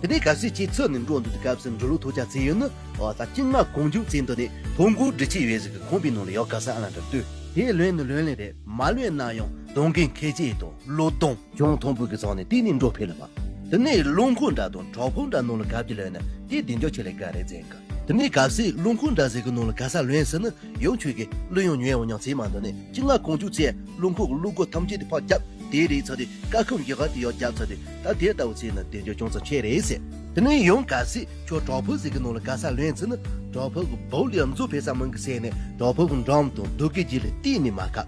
དེ་ནས་གལ་སྲིད་ཁྱེད་ཚུར་ནས་འགྲོ་འདུག་དུས་སྐབས་སུ་འགྲོ་ལུགས་ཐུགས་ཆ་བརྩི་ཡོད་ན་འོ་ད་ཅི་ང་གང་མགྱོགས་བརྩི་འདུག་ནས་ཐོ་འགོད་སྒྲིག་ཆས་ཡོད་ཟིག་གི་ཁང་པའི་ནང་ལ་ཡོད་ག་ས་ཨ་ལ་འདྲ་ལྟོས། དེ་ལོན་ནི་ལོན་ལེ་རེད་མ་ལོན་ན་ཡང་གདོང་རྒན་ཁེ་ཆེ་དང་བློ་གདོང་གྱོང་མཐོན་པོ་གི་ཚང་ནས་དེ་ནས་འགྲོ་ཕེ་ལ་མ། དེ་ནས་རླུང་འཁོར་འདྲ་དང་གྲོག་ཕུག་འདྲ་ནང་ལ་གབ་ཀྱི་ལོན་ན་དེ་བདེ་འཇགས་ཆེ་ལས་དགའ་རེད་ཟེར་གི། དེ་ནས་གབ་སྲིད་རླུང་འཁོར་འདྲ་ཟེར་གི་ནང་ལ་ག་ས་ལོན་ཟེར་ན་ཡང་ཆོས་ཀྱི་གླུ་ཡང་ཉོས་འོང་མྱོང་ཚེ་མ་འདོད་ནས་ཅི་ང་གང་མགྱོགས་ཚེ་རླུང་འཁོར་གི་གློག་སྒོ་ཐམས་ཅད་དེ་ཕར་རྒྱབ། དེ་རེད་ཚ་དེ་ཀ་ཁམ་གྱི་ཧ་དེ་ཡོད་རྒྱབ་ཚ་དེ་ད་དེ་ལྟ་བུ་ཚེ་ན་དེ་འཇོག་ཅུང་ཙམ་ཆེ་རེད་ཟེར། དེ་ནས་ཡང་གལ་སྲིད་ཁྱོད་གྲོག་ཕུག་ཟེར་གི་ནང་ལ་ག་ས་ལོན་ཚེ་ན་གྲོག་ཕུག་གི་བོ་ལི་ཡང་མཛོ་ཕེ་ས་མང་གི་ཟེར་ནས་གྲོག་ཕུག་གི་འགྲམ་དང་སྡུག་གི་རྗེས་ལ་གཏིང་ནས་མ་བཀབ།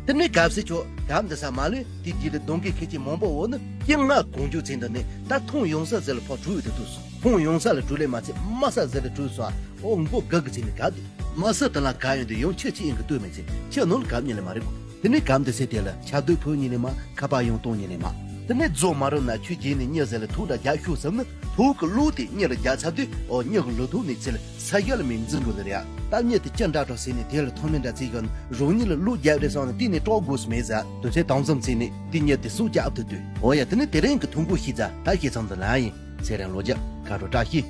དེ་ནས་གལ་སྲིད་ཁྱོད་གམ་འདི་ས་མ་ལོན་དེ་རྗེས་ལ་གདོང་གི་ཁེ་ཆེ་མང་པོ་འོ་ན་སྐྱེ་ང་གང་མགྱོགས་ཚེ་འདི་ནས་ད་མཐོང་ཡོང་ས་ཟེར་ལ་ཕོ་གྲུ་ཡོད་དུ་ཐུག་སོང་མཐོང་ཡོང་ས་ལ་གྲུ་ལས་མ་ཚད་དམའ་ས་ཟེར་ལ་གྲུ་སོང་ཨ་འོ་མགོ་དགའ་གི་ཚེ་ནས་ག་དུ་དམའ་ས་དེ་ལ་ག་ཡོང་དུ་ཡང་ཆེ་ཆེ་ཡིན་གི་ལྟོས་མེད་ཚེ་ཆེ་ནོར་གམ་ཉིན་ལས་མ་རེད་གོ། དེ་ནས་གམ་དེ་སེ་དེ་ལ་ཆབ་དུས་ཕུ་ཉིན་ནས་མ་ཁ་པར་ཡོང་གཏོང་ཉིན་ནས་མ། དེ་ནས་རྫོགས་མ་རུ་ན་ཆུ་རྗེས་ནས་གཉིད་ཟེར་ལ་ཐུག་འདྲ་རྒྱག་ཤུགས་ཟམ་ནི་ཐུག་གི་གློག་དེ་གཉིད་ལ་རྒྱག་ཚར་དུས་ཨོ་གཉིད་གི་ལུ་ཐུག་ནས་ཚེ་ལ་ས་ཞ་ལ་མི་འཛིན་དགོས་ལ་རེད་ཨ། ད་གཉིད་དེ་ཅི་འདྲ་འགྲོ་ཟེར་ནས་དེ་ལ་ཐོག་མེད་འདྲ་ཚིག་གི་རང་ཉིད་ལ་གློག་རྒྱག་རེ་སོང་ནས་དེ་ནས་སྐྲག་དགོས་སུ་མེད་ཟེར་དུ་ཚེ་དང་ཙམ་ཚིག་ནས་དེ་གཉིད་དེ་སུག་རྒྱག་ཨབ་ཏུ་དུས་ཨོ་ཡ་དེ་ནས་དེ་རིང་གི་ཐུང་གོ་ཤི་ཙ་ད་ཤི་ཚང་དུ་ལ་ཡིན་ཚེ་རིང་ལོ་རྒྱབ་ཁ་རོ་བཀྲ་ཤིས།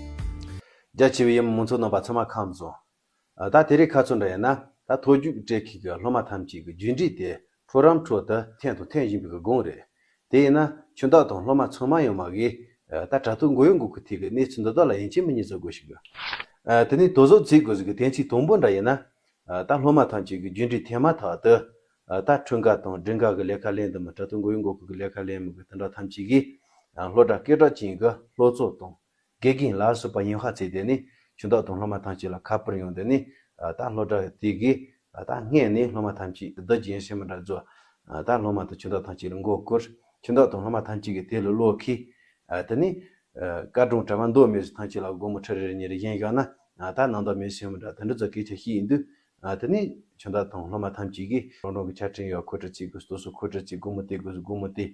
རྒྱ་ཆེ་བའི་ཡུམ་མང་ཚོགས་རྣམ་པ་ཚང་མ་ཁམས་བཟང་། ཨ། ད་དེ་རིང་ཁ་ཚོན་འདྲ་ཡིན་ན་ད་མཐོ་རྒྱུགས་སྤྲད་མཁན་གྱི་སློབ་མ་ཐམས་ཅད་ཀྱི་རྒྱུན་འགྲིག་དེ་ཕོ་རམ་ཁྲོད་དུ་འཐེན་དང་འཐེན་བཞིན་པའི་སྒང་རེད། དེ་ཡིན་ན་ཁྱིམ་བདག་དང་སློབ་མ་ཚང་མ་ཡོང་མ་གིས་ད་དྲ་ཐོག་མགོ་ཡོད་མགོ་ཁུ་ཐིག་གི་གནས་ཚུལ་འདི་དག་ལ་ཡིན་གཅིག་མིན་གཉིས་བཟོ་དགོས་ཤིག་གི། དེ་ནས་དོ་བཟོ་བྱེད་དགོས་ཟིག་གི་དོན་ཚིག་དང་པོ་འདྲ་ཡིན་ན། ད་སློབ་མ་ཐམས་ཅད་ཀྱི་རྒྱུན་འགྲིག་འཐེན་མ་ཐག་ཏུ། ད་འཁྲུངས་སྐར་དང་སྒྲིག་འགལ་གྱི་ལས་ཀ་ལེན་འདི་མི་དྲ་ཐོག་མགོ་ཡོད་མགོ་ཁུ་གི་ལས་ཀ་ལེན་མི་གི་དེ་འདྲ་ཐམས་ཅད་ཀྱིས་སློབ་གྲྭ་སྐད་གྲགས་ཅན་གྱི་སློབ་གཙོ་དང་། དགེ་རྒན་ལ་སོགས་པ་ཡིན་ཧ་ཚེ་དེ་ནི་ཁྱིམ་བདག་དང་སློབ་མ་ཐམས་ཅད་ལ་ཁ་པར་ཡོང་དེ་ནི་ད་སློབ་གྲྭ་དེ་གི་ད་སྔས་ནས་སློབ་མ་ཐམས་ཅད་བདག་རྒྱན་སེམས་མི་འདྲ་རྫོགས། ད་སློབ་མ་དང་ཁྱིམ་བདག་ཐམས་ཅད་ལ་མགོ་སྐོར། ཁྱིམ་བདག་དང་སློབ་མ་ཐམས་ཅད་ཀྱིས་དེ་ལ་བློ་ཁེལ། དེ་ནི་བཀའ་དྲུང་གྲྭ་པ་མདོ་མེད་ཚོ་ཐམས་ཅད་ལ་སྒོར་མོ་ཁྲི་རེ་རེ་གཉིས་རེ་གཞན་བཞག་ན་ད་ནང་ད་མེད་སེམས་མི་འདྲ་དེ་འདྲ་ཚོ་སྐད་ཆ་བཤད་ཡིན་དུས། དེ་ནི་ཁྱིམ་བདག་དང་སློབ་མ་ཐམས་ཅད་ཀྱིས་རང་རང་གི་ཆ་འཕྲིན་ཡོད་ཁོ་ཁྲི་གཅིག་གི་སྟོད་སོ་ཁོ་ཁྲི་གཅིག་སྒོར་མོ་དེ་དགོས་སོ་སྒོར་མོ་དེ།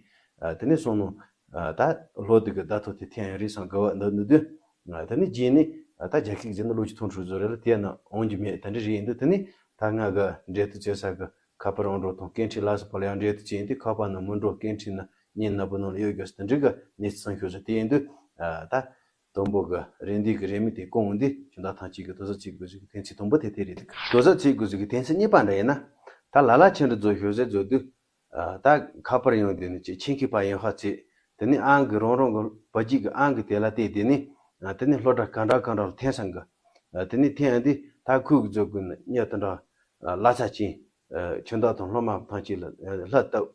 དེ་ནི་སོང་ནོ། ད་ལྷོ་དུ་གི་ད་ཐོ་དེ་ཐེན་རི་སང་ག་བ་འདི་འདི་དུས། དེ་ནི་རྗེས་ནི་ད་རྒྱ་སྐད་ཟེར་ན་ལོ་ཅི་ཐོང་ཁྲུ་བཟོ་རེ་ལ་དེ་ན་འོང་རྒྱུ་མེད་དེ་འདྲ་རེད་ཡིན་དུས་དེ་ནི་ད་ང་གི་འབྲེལ་དུ་བྱེད་ས་གི་ཁ་པར་འོང་འགྲོ་དང་སྐད་འཕྲིན་ལ་སོགས་པ་ལ་ཡང་འབྲེལ་དུ་བྱེད་ཡིན་དུས་ཁ་པར་ནང་མི་འགྲོ་སྐད་འཕྲིན་ནང་ཉིན་ནག་པོ་ནང་ལ་ཡོད་དགོས་སུ་དེ་འདྲ་གི་གནས་ཚུལ་བྱུང་སོང་དེ་ཡིན་དུས་ད། དང་པོ་གི་རེད། འདི་གི་རེད་མི་དེ་སྐོང་འོང་དུས་ཁྱོད་ད་ཐང་གཅིག་གི་དོ་ཟོ་རྩེ་དགོས་ཟིག་གི་ཐེངས་ཚིག་དང་པོ་དེ་དེ་རེད། དོ་ཟོ་རྩེ་དགོས་ཟིག་གི་ཐེངས་ཚིག་གཉིས་པ་འདྲ་ཡིན་ན། ད་ལ་ལ་ཆེ་འདྲ་བཟོ་ཤོག་ཟེར་བཟོ་དུས། ཨ། ད་ཁ་པར་ཡོང་དུས་ནི་ཅིག་ཆེན་ཁི་པ་ཡིན་ཧ་ཚེ། དེ་ནི་ཨང་གི་རང་རང་གི་བ་གཅིག་གི་ཨང་གི་དེ་ལ་བལྟས་དེ་ནི། ཨ། དེ་ནི་སློབ་གྲྭ་གང་འདྲ་གང་འདྲ་ལ་འཐེན་སང་གི། ཨ། དེ་ནི་འཐེན་ཡང་དེ་ད་ཁོས་གི་བཟོ་དགོས་ནི་གཉིད་དེ་འདྲ། ཨ། གླ་ཆ་ཅན། ཨ། ཁྱོད་ད་དང་སློབ་མ་ཐང་གཅིག་ལ། ཨ། ལྷ་བཏབ།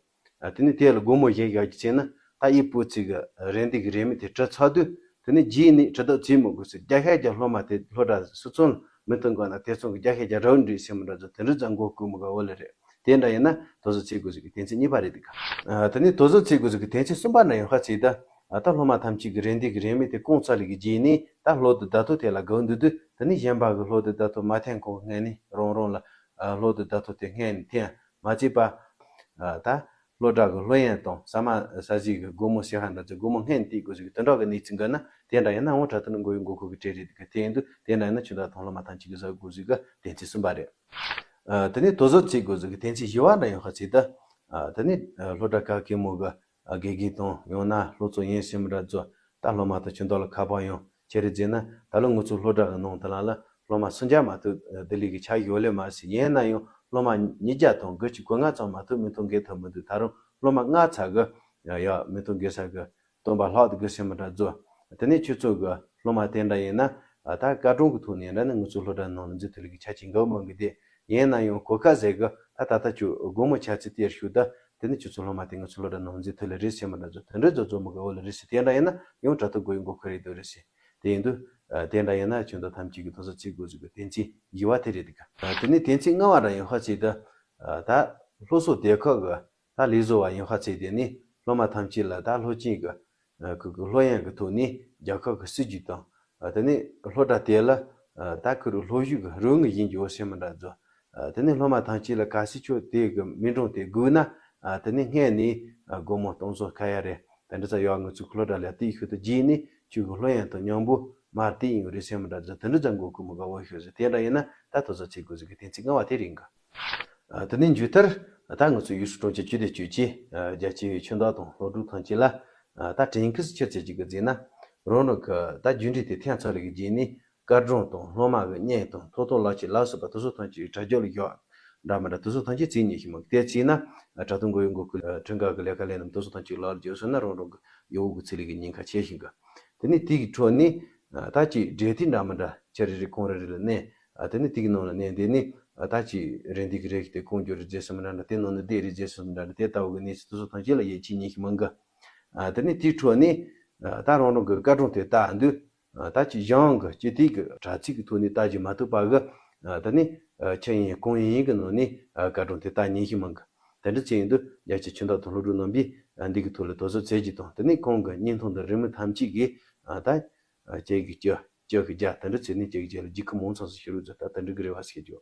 ཨ། དེ་ནི་དེ་ལ་སྒོར་མོ་བཞི་བཞག་གི་བྱས་ན་ད་ཨི་པོ་ཚིག་གི་རེད། འདི་གི་རེད་མི་དེ་བྲི་ཚར་དུས། དེ་ནི་རྗེས་ནི་བྲི་དག་བྱེད་མི་དགོས་ཟེར། བརྒྱ་ཆ་བརྒྱ་སློབ་མ་དེ་སློབ་གྲྭ་སུ་ཚོང་མི་གཏོང་ག་ན་དེ་ཚོང་གི་བརྒྱ་ཆ་བརྒྱ་རག་འགྲིག་ཟེར་མི་འདྲ་ཚོ་དེ་འདྲ་ཙང་མགོ་བསྐོར་མི་ག་འོ་ལེ་རེད། དེ་འདྲ་ཡིན་ན་དོ་ཟོ་རྩེ་དགོས་ཟིག་གི་ཐེངས་ཚིག་གཉིས་པ་རེད་འདི་ག། ཨ། དེ་ནི་དོ་ཟོ་རྩེ་དགོས་ཟིག་གི་ཐེངས་ཚིག་གསུམ་པ་འདྲ་ཡིན་ཧ་ཚེ་ད། ཨ། ད་སློབ་མ་ཐམས་ཅད་ཀྱི་རེད། འདི་གི་རེད་མི་དེ་སྐོང་ཚར་ལེ་གི་རྗེས་ནི་ད་སློབ་དེབ་བརྡ་ཐོ་དེ་ལ་དགའ་འདུག་དུས། དེ་ནི་གཞན་པ་གི་སློབ་དེབ་བརྡ་ཐོ་མ་འཐེན་གོང་སྔས་ནི་རང་རང་ལ། ཨ། སློབ་དེབ་བརྡ་ཐོ་དེ་སྔས་ནི་འཐེན། མ་བྱས་པ། ཨ། ད་སློབ་གྲྭ་གི་སློབ་ཡོན་དང་ཟ་མ་ཟ་ཟིག་གི་སྒོར་མོ་ཟེར་ཧ་འདྲ་ཚོ་སྒོར་མོ་སྔས་ནི་སྟེར་དགོས་ཟིག་གི་དེ་འདྲ་གི་གནས་ཚུལ་འགའ་ན། དེ་འདྲ་ཡིན་ན་འོང་དྲ་ཐུར་མགོ་ཡུ་མགོ་ཁུག་གི་གྲས་རེད་འདི་ག། དེ་ཡིན་དུས་དེ་འདྲ་ཡིན་ན་ཁྱོད་ད་དང་སློབ་མ་ཐམས་ཅད་ཀྱི་ཟ་དགོས་ཟིག་གི་ཐེངས་ཚིག་གསུམ་པ་རེད། ཨ། དེ་ནི་དོ་ཟོ་རྩེ་དགོས་ཟིག་གི་ཐེངས་ཚིག་བཞི་བ་འདྲ་ཡིན་ཧ་ཚེ་ད། ཨ། དེ་ནི། ཨ། སློབ་གྲྭ་གེ་མོ་གི། ཨ། དགེ་རྒན་དང་ཡང་ན་སློབ་གཙོ་ཡིན་ཟེར་མི་འདྲ་ཚོ་ད་སློབ་མ་དང་ཁྱོད་ད་ལ་ཁ་པར་ཡོང་ཁྱེད་རེད་ཟེར་ན། ད་ལོ་ང་ཚོ་སློབ་གྲྭ་གི་ནང་དེ་ལ་ལ་སློབ་མ་སུམ་བརྒྱ་མ་གཏོགས་བསྡད་ལེ་གི་ཆ་ཡོད་ལེ་མ་ཟེར། ཡིན་ན་ཡང་སློབ་མ་ཉིས་བརྒྱ་དང་དགུ་བཅུ་གོ་ལྔ་ཙམ་མ་གཏོགས་མིང་ཐོ་འགོད་ཐུབ་མི་འདུག་ད་རུང་སློབ་མ་ལྔ་ཚར་གི། ཡ་ཡ། མིང་ཐོ་འགོད་ས་གི་སྟོན་པ་ལྷག་འདུག་གི་ཟེར་མི་འདྲ་ཚོ། དེ་ནས་ཁྱོད་ཚོ་གི་སློབ་མ་དེ་འདྲ་ཡིན་ན། ཨ། ད་སྐར་གྲངས་ཀྱི་ཐོག་ནས་འདྲ་ནི་ང་ཚོ་སློབ་གྲྭ་ནང་ལ་འཛུལ་ཐུབ་ལེ་གི་ཆ་རྐྱེན་འགའ་མང་གི་དེ། ཡིན་ན་ཡང་གོ་སྐབས་ཟེར་གི་ད་ད་ལྟ་ཁྱོད་སྒོར་མོ་ཆ་ཚིག་སྟེར་ཤོག་ད། དེ་ནི་ཁྱོད་ཚོ་སློབ་མ་དེ་ང་ཚོ་སློབ་གྲྭ་ནང་འཛུལ་ཐུབ་ལེ་རེད་ཟེར་མི་འདྲ་ཚོ་དེ་འདྲ་ཚོ་ཚོ་མི་དགའ་བོ་ལེ་རེད་ཟེར། དེ་འདྲ་ཡིན་ན་ཡང་དྲ་ཐོག་སྒོ་ཡི་མགོ་ཁ་རེད་འདུག་རེད་ཟེར། དེ་ཡིན་དུས། ཨ། དེ་འདྲ་ཡིན་ན་ཁྱོད་ཚོ་ཐམས་ཅད་ཀྱི་དོ་ཟོ་རྩེ་དགོས་ཟིག་གི་ཐེངས་ཚིག་བཞི་བ་དེ་རེད་འདི་ག། ཨ། དེ་ནས་ཐེངས་ཚིག་ལྔ་བ་འདྲ་ཡིན་ཧ་ཚེ་ད། ཨ། ད་སློབ་གསོ་སྡེ་ཁག་གི་ད་ལས་བཟོ་བ་ཡིན་ཧ་ཚེ་དེ་ནི་སློབ་མ་ཐམས་ཅད་ལ་ད་སློབ་ཆེན་གི། ཨ། ཁོ་གི་སློབ་ཡོན་གི་ཐོག་ནས་རྒྱལ་ཁབ་ཀྱི་སྲིད་ཇུས་དང་། ཨ། དེ་ནས་སློབ་གྲྭ་དེ་ལ། ཨ། ད་ཁོ་རུ་སློབ་ཞུགས་ཀྱི་རོགས་དངུལ་ཡིན་རྒྱུ་ཟེར་མི་འདྲ་ཚོ། ཨ། དེ་ནས་སློབ་མ་ཐམས་ཅད་ལ་གལ་སྲིད་ཁྱོད་དེ་གི་མི་གྲངས་དེ་དགོས་ན། ཨ། དེ་ནས་སྔས་ནས། ཨ། སྒོར་མོ་སྟོང་ཚོ་ཁ་ཡ་རེ་དེ་འདྲ་ཚ་ཡོད། ང་ཚོའི་སློབ་གྲྭ་ལ་དེའི་ཤུལ་དུ་རྗེས་ནས་ཁྱོད་ཀྱི་སློབ་ཡོན་དང་མཉམ་པོ་མར་དེ་ཡིན་རེད་ཟེར་མི་འདྲ་ཚོ་དེ་འདྲ་ཚ་མགོ་ཁུག་མི་དགའ་བོ་ཤོད་ཟེར། དེ་འདྲ་ཡིན་ན་ད་དོ་ཟོ་རྩེ་དགོས་ཟིག་གི་ཐེངས་ཚིག་ལྔ་བ་དེ་རེད་འགའ། ཨ། དེ་ནས་མཇུག་མཐར་ད་ང་ཚོ་ཡུལ་སྲིད་དྲུང་ཆེ་སྤྱི་བདེ་ཅུས་ཀྱིས། ཨ། རྒྱ་ཆེ་བའི་ཁྱིམ་བདག་དང་སློབ་ཕྲུག་ཐམས་ཅད་ལ། ཨ། ད་དྲན་སྐུལ་ཆེར་བྱེད་ཀྱི་གི་ཟེར་ན། རང་རང་གི་ད་རྒྱུ་འབྲས་དེ་འཐེན་ཚར་ལེ་གི་རྗེས་ནས་སྐར་གྲངས་དང་སློབ་མ་གི་བརྙན་དང་ཐོག་ཐོག་ལག་ཁྱེར་ལ་སོགས་པ་དེ་ཚོ་ཐམས་ཅད་དྲ་རྒྱ་ལ་བཞག་འདྲ་མི་འདྲ་དེ་ཚོ་ཐམས་ཅད་བརྩིས་ཉན་ཤེས་མི་དགོས། དེ་བརྩིས་ན། ཨ། དྲ་ཐོག་མགོ་ཡུ་མགོ་ཁུག་ཁྲིམས་འགལ་གི་ལས་ཀ་ལས་རྣམས་དེ་ཚོ་ཐམས་ཅད་ལག་ལ་འབྱོར་སོང་ན་རང་རང་གི་ཡོ་བོ་གི་ཚེ་ལས་ཀྱི་ཉེན་ཁ་ཆེ་ཤིང་གི། དེ་ནས་དེ་གི་ཁྲོད་ནས། ཨ། ད་ཅིག་འབྲེལ་མཐུད་འདྲ་མི་འདྲ་ཁྱེད་རེ་རེ་གང་རེ་རེ་ལ་གནས། ཨ། དེ་ནས་དེ་གི་ནང་ལ་གནས་དེ་ནས། ཨ། ད་ཅིག་རེད་འདི་གི་རེད་ཀྱི་དེ་ཀོང་ཇོ་རེད་ཟེར་སོང་མི་འདྲ་འདྲ། དེ་ནང་ནས་བསྡད་རེད་ཟེར་སོང་མི་འདྲ་འདྲ། དེ་ལྟ་བུ་གི་གནས་ཚུལ་དེ་ཚོ་ཐམས་ཅད་ལ་ཡིད་ཆེས་ཉན་ཤེས་མི་དགོས། ཨ། དེ་ནས་དེའི་ཁྲོད་ནས། ཨ། ད་རང་རང་གི་སྐར་གྲངས་དེ་བལྟ་དུས། ཨ། ད་ཅིག་གཞུང་གི་སྤྱི་བདེ་གི་དྲ་ཚིགས་ཀྱི་ཐོག་ནས་བལྟ་རྒྱུ་མ་ཐུབ་པ་གི། ཨ། དེ་ནས། ཨ། ཆ་ཡིན་གང་ཡིན་གི་ནང་ནས། ཨ། སྐར་གྲངས་དེ་བལྟ་ཉན་ཤེས་མི་དགོས། དེ་འདྲ་ཅིག་ཡིན་དུས་རྒྱ་ཆེ་ཁྱིམ་བདག་དང་སློབ་ཕྲུག་རྣམ་པས། ཨ། འདི་གི་ཐོག་ལ་དོ་ཟོ་བྱེད་རྒྱུ་དང་། དེ་ནས་ཁོང་གི་བརྙན་ཐུང་དང་རི་མོ་ཐམས་ཅད་ཀྱིས། ཨ། ད། ཨ། ཁྱེད་ཀྱི་སྐྱ་སྐྱ་གི་རྒྱ་དེ་འདྲ་བྱས་ནས་ཁྱེད་ཀྱི་རྒྱ་ལ་རྒྱལ་ཁབ་མང་ཚོགས་སུ་ཤེས་རོགས་མཛད། ད་དེ་འདྲ་གི་རེ་བ་ཞུ་རྒྱུ།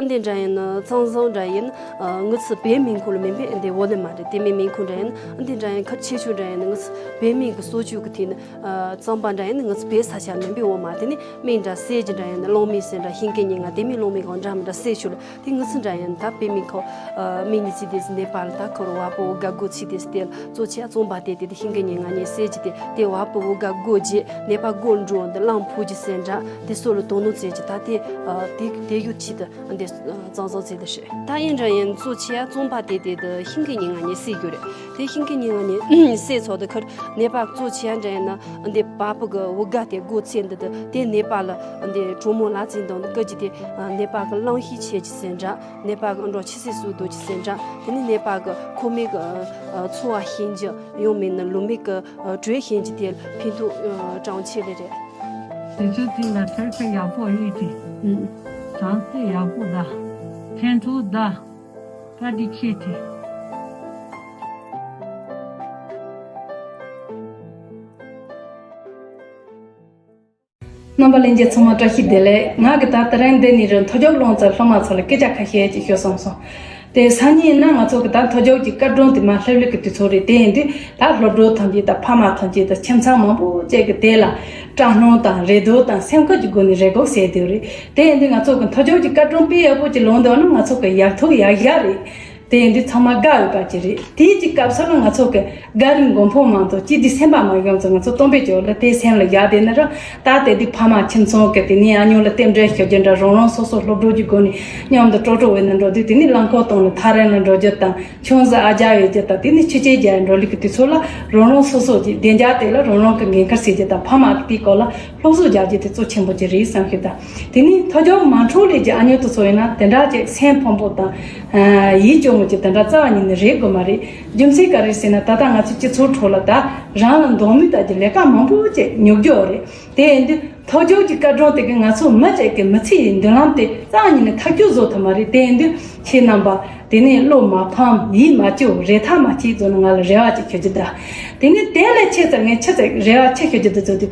ད་འདི་འདྲ་ཡིན་ན་གཙང་བཟོ་འདྲ་ཡིན། ཨ། ང་ཚོ་བོད་མིང་ཁུངས་ལ་མིན་པའི་འདི་འོ་ལེ་མ་རེད། དེ་མིན་མིང་ཁུངས་འདྲ་ཡིན། འདི་འདྲ་ཡིན་ཁ་ཆེ་ཆུང་འདྲ་ཡིན། ང་ཚོ་བོད་མིང་གི་སོ་ཆུ་གི་དེ་ནི། ཨ། གཙང་པ་འདྲ་ཡིན། ང་ཚོ་བོད་ས་ཆ་མིན་པའི་འོ་མ། དེ་ནི་མིང་འདྲ་སེ་ཇི་འདྲ་ཡིན། གླང་མིང་སེ་འདྲ། ཧིང་གི་ཉིན་ང་དེ་མིན་གླང་མིང་གང་འདྲ་མི་འདྲ་སེ་ཆུ་ལ། དེ་ང་ཚོ་འདྲ་ཡིན། ད་བོད་མིང་ཁོ། ཨ། མིང་ནི་ཅི་དེ་ནེ་པཱལ། ད་ཁོ་རུ་བ་པོ་ག་གོ་ཆི་དེ་སྟེ་གཙོ་ཆེ་གཙང་པ་དེ་དེ་དེ་ཧིང་གི་ཉིན་ང་ཉེ་སེ་ཇི་དེ་དེ་བ་པོ་ག་གོ་ཇི་ནེ་པཱལ་གོ་འགྲོ་འདི་གླང་ཕུ་ཇི་སེ་འདྲ་དེ་སོ་ལ་དོ་ནོ་ཙེ་ཇི། ད་དེ། ཨ། དེ་དེ་ཡུ་ཆི་དེ་འདི་གཙང་བཟོ་ཙེ་དེ་ཤེ། ད་ཡིན་འདྲ་ཡིན་གཙོ་ཆེ་གཙང་པ་དེ་དེ་དེ་ཧིང་གི་ཉིན་ང་ཉེ་སེ་གྱུ་རེད། དེ་ཧིང་གི་ཉིན་ང་ཉེ་སེ་ཚོ་དེ་ཁར་ནེ་པཱལ་གཙོ་ཆེ་འདྲ་ཡིན་ན་འདི་བ་པོ་གི་བུ་ག་དེ་གོ་ཚེ་འདི་དེ་དེ་ནེ་པཱལ་ལ་འདི་གྲོ་མོ་ལ་ཙིན་དང་ཀ་ཇི་དེ་ནེ་པཱལ་གི་གླང་ཤི་ཆེ་ཇི་སེ་འདྲ། ནེ་པཱལ་གི་འགྲོ་ཆི་སི་སུ་དུ་ཆི་སེ་འདྲ། དེ་ནི་ནེ་པཱལ་གི་ཁོ་མི་གི། ཨ། འཚོ་བ་ཤེས་རྒྱུ་ཡང་མིན་ན་ལུ་མི་གི། ཨ། གྲོས་ཤེས་རྒྱུ་དེ་ཕན་ཐོགས། ཨ། གྲངས་ཆེ་ལེ་རེད། དེ་ཚོ་དེ་ལ་ཐར་ཁ་ཡག་པོ་ཡོད་དེ། ཨུ། གྲངས་ཚད་ཡག་པོ་ད། ཕན་ཐོགས་ད། བཀའ་དྲིན་ཆེ་དེ། རྣམ་པ་ལྷན་རྒྱས་ཚང་མ་བཀྲ་ཤིས་བདེ་ལེགས། ང་གི་ད་ལྟ་རང་འདི་ནས་རུ་མཐོ་སྦྱོང་སློང་ཚར་སློབ་མ་ཚོ་ལ་སྐད་ཆ་ཁ་ཤས་ཅིག་ཤོད་བསམ་སོང་། དེ་སང་ཉིན་ན་ང་ཚོ་གི་ད་མཐོ་སྦྱོང་གི་སྐར་གྲངས་དེ་མ་སླེབས་ལེ་གི་དུས་ཚོད་རེད། དེ་ཡིན་དུས་ད་སློབ་གྲོགས་ཐམས་ཅད་དང་ཕ་མ་ཐམས་ཅད་དང་ཁྱིམ་ཚང་མང་པོ་བཅས་ཀྱི་དེ་ལ་སྐྲག་སྣང་དང་རེ་དོགས་དང་སེམས་ཁུར་གྱི་སྒོ་ནས་རེ་སྒུག་བྱས་དེ་རེད། དེ་ཡིན་དུས་ང་ཚོ་གི་མཐོ་སྦྱོང་གི་སྐར་གྲངས་དཔེ་ཡག་པོ་ཅིག་ལོངས་འདུག་ན་ང་ཚོ་གི་ཡག་ཐུག་ཡག་ཡག་རེད། དེ་ཡིན་དུས་ཚང་མ་དགའ་འོས་པ་ཅིག་རེད། དེའི་གི་སྐབས་སུ་ལ་ང་ཚོ་གི་དགའ་རིས་མགོན་ཕོ་མང་དུ་ཅི་དེ་སེམས་པ་མ་ཡོང་ཚོ་ང་ཚོ་སྟོན་པའི་ཇོ་ལ་དེ་སེམས་ལ་བཞག་བསྡད་ན་ར། ད་དེ་དུས་ཕ་མ་ཁྱིམ་ཚང་གི་དེ་ནས་ཨ་ཉོ་ལ་རྟེན་འབྲེལ་ཞུ་རྒྱུ་འདྲ། རང་རང་སོ་སོ་སློབ་གྲོགས་ཀྱི་སྒོ་ནས་མཉམ་དུ་སྤྲོ་སྤྲོ་བའི་ནང་འགྲོ་དུས། དེ་ནས་རླངས་འཁོར་སྟོང་ནས་ཐག་རིང་ལ་འགྲོ་རྒྱུ་དང་། ཆུང་ཟིག་ཨ་ཅག་ཡོད་ཀྱི་ད་དེ་ནི་ཆུ་ཆེན་རྒྱག་འགྲོ་ལུགས་ཀྱི་དུས་ཚོད་ལ་རང་རང་སོ་སོ་གྱི་བདེ་འཇགས་དེ་ལ་རང་རང་གི་འགན་ཁུར་བྱེད་རྒྱུ་དང་། ཕ་མ་གི་དེའི་སྐོར་ལ་སློབ་གསོ་རྒྱག་རྒྱུ་དེ་གཙོ་ཆེན་པོ་ཅིག་རེད་བསམ་ཤེས་དང་། དེ་ནི་ཐོ་ཅོ་མ་འཕྲོ་ལས་ཀྱི་ཨ་ཉོ་དེ་ཚོ་ཡིན་ན་དེ་འདྲ་ཅིག་སེམས་ཕམ་པོ་དང་ཡིད་སྐྱོ་མོ་ཅིག་དེ་འདྲ་རྩ་བ་ཉིད་ནས་རེད་དགོས་མ་རེད། རྒྱུ་མཚན་ག་རེ་ཟེར་ན་ད་ལྟ་ང་ཚོ་སྤྱི་ཚོགས་ཁྲོད་ལ་ད་རང་ལ་འདང་མི་ལྟ་རྒྱུ་ལས་ཀ་མང་པོ་ཅིག་ཉོ་རྒྱུ་རེད། དེ་ཡིན་དུས། ཐོ་ཅོ་གི་སྐར་གྲངས་དེ་གིས་ང་ཚོ་མི་གཅིག་གི་མི་ཚེ་ཡི་མདུན་ལམ་དེ་རྩ་བ་ཉིད་ནས་ཐག་གཅོད་བཟོ་ཐུབ་མ་རེད། དེ་ཡིན་དུས་ཁྱེད་རྣམ་པ་དེ་ནས་བློ་མ་ཕམ། ཡིད་མ་སྐྱོ། རེ་ཐག་མ་ཆད་བཟོ་ནས་ང་ལ་རེ་བ་ཅིག་ཞུ་རྒྱུ་ད། དེ་ནས་དེ་ལས་ཆེ་ཙམ་ངས་ཆེ་ཙམ་རེ་བ་ཆེ་ཞུ་རྒྱུ་དེ་བཟོ་དུས།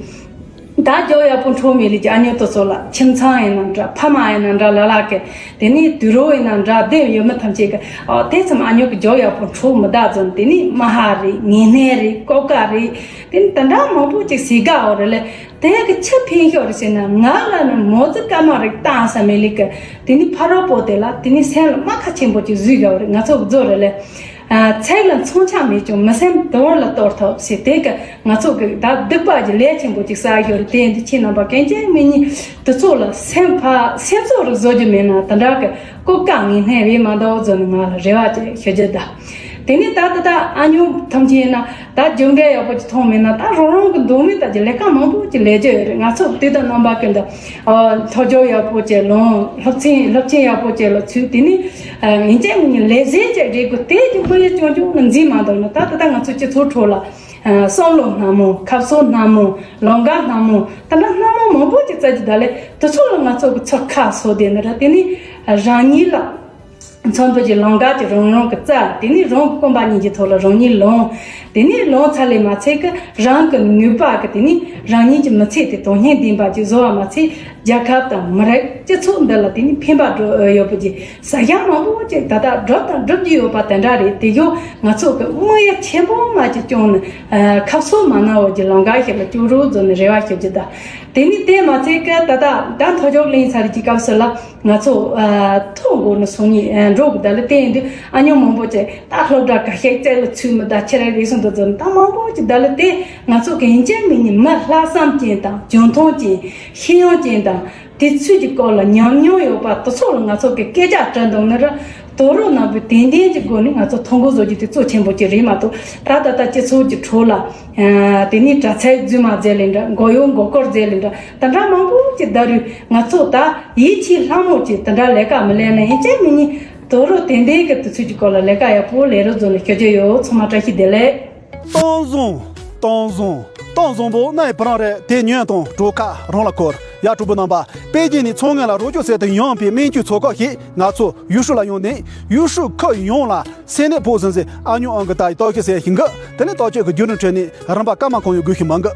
ད་ཇོ་ཡག་པོ་འཕྲོ་མི་ལི་ཀྱི་ཨ་ཉོ་དེ་ཚོ་ལ། ཁྱིམ་ཚང་ཡིན་ན་འདྲ། ཕ་མ་ཡིན་ན་འདྲ། ལ་ལ་གི་དེ་ནས་དུད་འགྲོ་ཡིན་ན་འདྲ། དེ་ཡོད་མི་ཐམས་ཅད་ཀྱི་ཨོ་དེ་ཙམ་ཨ་ཉོ་གི་ཇོ་ཡག་པོ་འཕྲོ་མི་ད་བཟོ་ནས། དེ་ནས་མ་ཧ་རེད། ངན་སྣེ་རེད། ཀོ་ཀ་རེད། དེ་ནས་དེ་འདྲ་མང་པོ་ཅིག་ཟེར་ག་འོ་རེད་ལེ། དེ་གི་ཆི་ཕན་ཤོར་རེད་ཟེར་ན། ང་ལ་ནི་མོ་ཙི་སྐར་མ་རིག་བཏང་ས་མེད་ལི་ཀ། དེ་ནི་ཕ་རོལ་པོ་དེ་ལ་དེ་ནི་སེམས་ལ་རྨ་ཁ་ཆེན་པོ་ཅིག་བཟོས་ག་བ་རེད། ང་ཚོ་གི་བཟོ་རེད་ལེ། ཨ། ཚིག་ལ་མཚོན་ཆ་མེད་ཀྱང་མི་སེམས་དུང་ལ་གཏོར་ཐུབ་ཟེར། དེ་གི་ང་ཚོ་གི་ད་སྡིག་པ་གི་ལས་ཆེན་པོ་ཅིག་བསགས་ཡོད་རེད། དེ་ཡིན་དུས་ཁྱེད་རྣམ་པ་གན་རྐྱལ་མི་གཉིས་དེ་ཚོ་ལ་སེམས་ཕ་སེམས་གསོ་རུ་བཟོ་རྒྱུ་མེད་ན། དེ་འདྲ་གི་ཀོ་ཀ་ངན་སྣེ་རེད་མ་འདུག་བཟོ་ནས་ང་ལ་རེ་བ་ཅིག་ཞུ་རྒྱུ་ད། དེ་ནས་ད་ད་ད་ཨ་ཉོ་ཐམས་ཅད་ཡིན་ན། ད་རྒྱུ་འབྲས་ཡག་པོ་ཅིག་མཐོང་མེད་ན། ད་རང་རང་གི་འདང་མི་ལྟ་རྒྱུ་ལས་ཀ་མང་པོ་ཅིག་ལས་རྒྱུ་ཡོད་རེད། ང་ཚོ་དུས་དང་རྣམ་པ་ཀུན་ཏུ། ཨ། ཐོ་ཅོ་ཡག་པོ་ཅིག་ལོན། སློབ་ཚན་སློབ་ཚན་ཡག་པོ་ཅིག་ལ་ཚུད། དེ་ནས་ཨ་ངན་རྐྱལ་མི་གཉིས་ལས་ཟིན་ཅིག་རེད་དགོས། དེ་ཀྱི་དཔེ་ཡག་ཅུང་ཅུང་ལ་འཛིན་མ་འདུག་ན། ད་ད་ད་ང་ཚོ་སྤྱི་ཚོགས་ཁྲོད་ལ། ཨ། བསམ་བློ་སྣ་མོ། ཁ་ཕྱོགས་སྣ་མོ། ལམ་ཁ་སྣ་མོ། ད་ད་སྣ་མོ་མང་པོ་ཅིག་བཙལ་རྒྱུ་ད་ལས་དེ་ཚོ་ལ་ང་ཚོ་གི་ཚུར་ཁ་གསོ་བསྡད་ན་ར། དེ་ནས་རང་ཉིད་ལ། མཚོན་དུས་ཀྱི་ལམ་ཁ་ཅིག་རང་རང་གིས་བཙལ། དེ་ནས་རང་གི་སྐོམ་པ་ཉིད་ཀྱི་ཐོག་ལ་རང་ཉིད་ལོན། དེ་ནས་ལོན་ཚར་ལས་མ་ཚད་ཀྱི་རང་གི་ནུས་པ་གིས་དེ་ནས་རང་ཉིད་ཀྱི་མི་ཚེ་དེ་དོན་སྙིང་ལྡན་པ་ཅིག་བཟོ་བ་མ་ཚད། རྒྱལ་ཁབ་དང་མི་རིགས་སྤྱི་ཚོགས་འདི་ལ་དེ་ནས་ཕན་པ་འགྲོ་ཡོད་པ་ཅིག་ས་ཞིང་མང་པོ་ཅིག་ད་ལྟ་བསྒྲུབས་དང་སྒྲུབ་ཀྱི་ཡོད་པ་དེ་འདྲ་རེད། དེ་ཡང་ང་ཚོ་གི་དམིགས་ཡུལ་ཆེན་པོ་མ་ཅིག་བསྐྱངས་ནས། ཨ། ཁ་ཕྱོགས་མ་ནོར་བ་གྱི་ལམ་ཁ་ཞིག་ལ་སྐྱོད་རོགས་བཟོ་ནས་རེ་བ་ཞུ་རྒྱུ་དང་། དེ་ནས་དེ་མ་ཚད་ཀྱི་ད་ལྟ་ད་ཐོ་ཅོ་ལེན་ཚར་གྱི་སྐབས་སུ་ལ། ང་ཚོ། ཨ། ཐོ་འགོ་ནས་སོང་ནས། ཨ། འགྲོ་གི་ད་ལ་དེ་ཡིན་དུས་ཨ་ཉོ་མང་པོ་ཅིག་ད་སློབ་གྲྭ་ཁ་ཤས་བཙལ་ལ་ཚུད་མི་ད་ཁྱེད་རང་རེ་ཟུང་དུ་འཛོམས་ད་མང་པོ་ཅིག་ད་ལ་དེ་ང་ཚོ་གི་ཡིན་གཅིག་མིན་གཉིས་མི་ལྷག་བསམ་ཅན་དང་། འཇོན་ཐང་ཅན། ཤེས་ཡོན་ཅན་དང་། དེ་ཚོའི་གི་སྐོར་ལ་ཉམས་མྱོང་ཡོད་པ་དེ་ཚོ་ལ་ང་ཚོ་གི་སྐད་ཆ་དྲི་འདུག་ན་ར། དོ་རོགས་ནང་པའི་དད་ལྡན་གྱི་སྒོ་ནས་ང་ཚོ་ཐོ་འགོད་བཟོ་རྒྱུ་དེ་གཙོ་ཆེན་པོ་ཅིག་རེད་མ་གཏོགས། ད་ད་ལྟ་སྤྱི་ཚོགས་ཀྱི་ཁྲོད་ལ། ཨ། དེ་ནས་དྲ་ཚིགས་རྫུན་མ་མཛད་ལེ་འདྲ། མགོ་གཡོག་མགོ་སྐོར་མཛད་ལེ་འདྲ། དེ་འདྲ་མང་པོ་ཅིག་ད་རུང་ང་ཚོ་ད་ཡིད་ཆེས་ལྷག་མོ་ཅིག་དེ་འདྲ་ལས་ཀ་མི་ལས་ན། ཡིན་གཅིག་མིན་གཉིས་དོ་རོགས་དད་ལྡན་གྱི་དེ་ཚོའི་གི་སྐོར་ལ་ལས་ཀ་ཡག་པོ་ལས་རོགས་བཟོ་ནས་ཞུ་རྒྱུ་ཡོད། ཚང་མ་བཀྲ་ཤིས་བདེ་ལེགས། གཏམ་བཟང་། གཏམ་བཟང་པོ་རྣ་ཡི་བུ་རང་རེད། དེ་ཉན་དང་གྲོགས་ཁ་རང་ལ་འཁོར། ཡ། གྲོགས་པོ་རྣམ་པ། པེ་ཅིན་ནས་ཚོང་ངན་ལ་རོགས་སྐྱོར་ཟེར་དུ་ཡོང་པའི་སྨན་བཅོས་ཚོགས་ཁག་ཞིག་ང་ཚོ་ཡུལ་ཤུལ་ལ་ཡོང་ནས། ཡུལ་ཤུལ་ཁུལ་ཡོངས་ལ་སེམས་ནད་ཕོག་ཟིན་ཟིན་ཨ་ཉོ་ཨང་གི་ད་ཡི་ལྟ་ཞིབ་ཟེར་ཞིང་གི། དེ་ནས་ལྟ་ཞིབ་ཀྱི་བརྒྱུད་རིམ་ཁྲོད་ནས་རིམ་པ་སྐར་མ་གང་ཡོད་དགོས་ཤིང་མང་གི།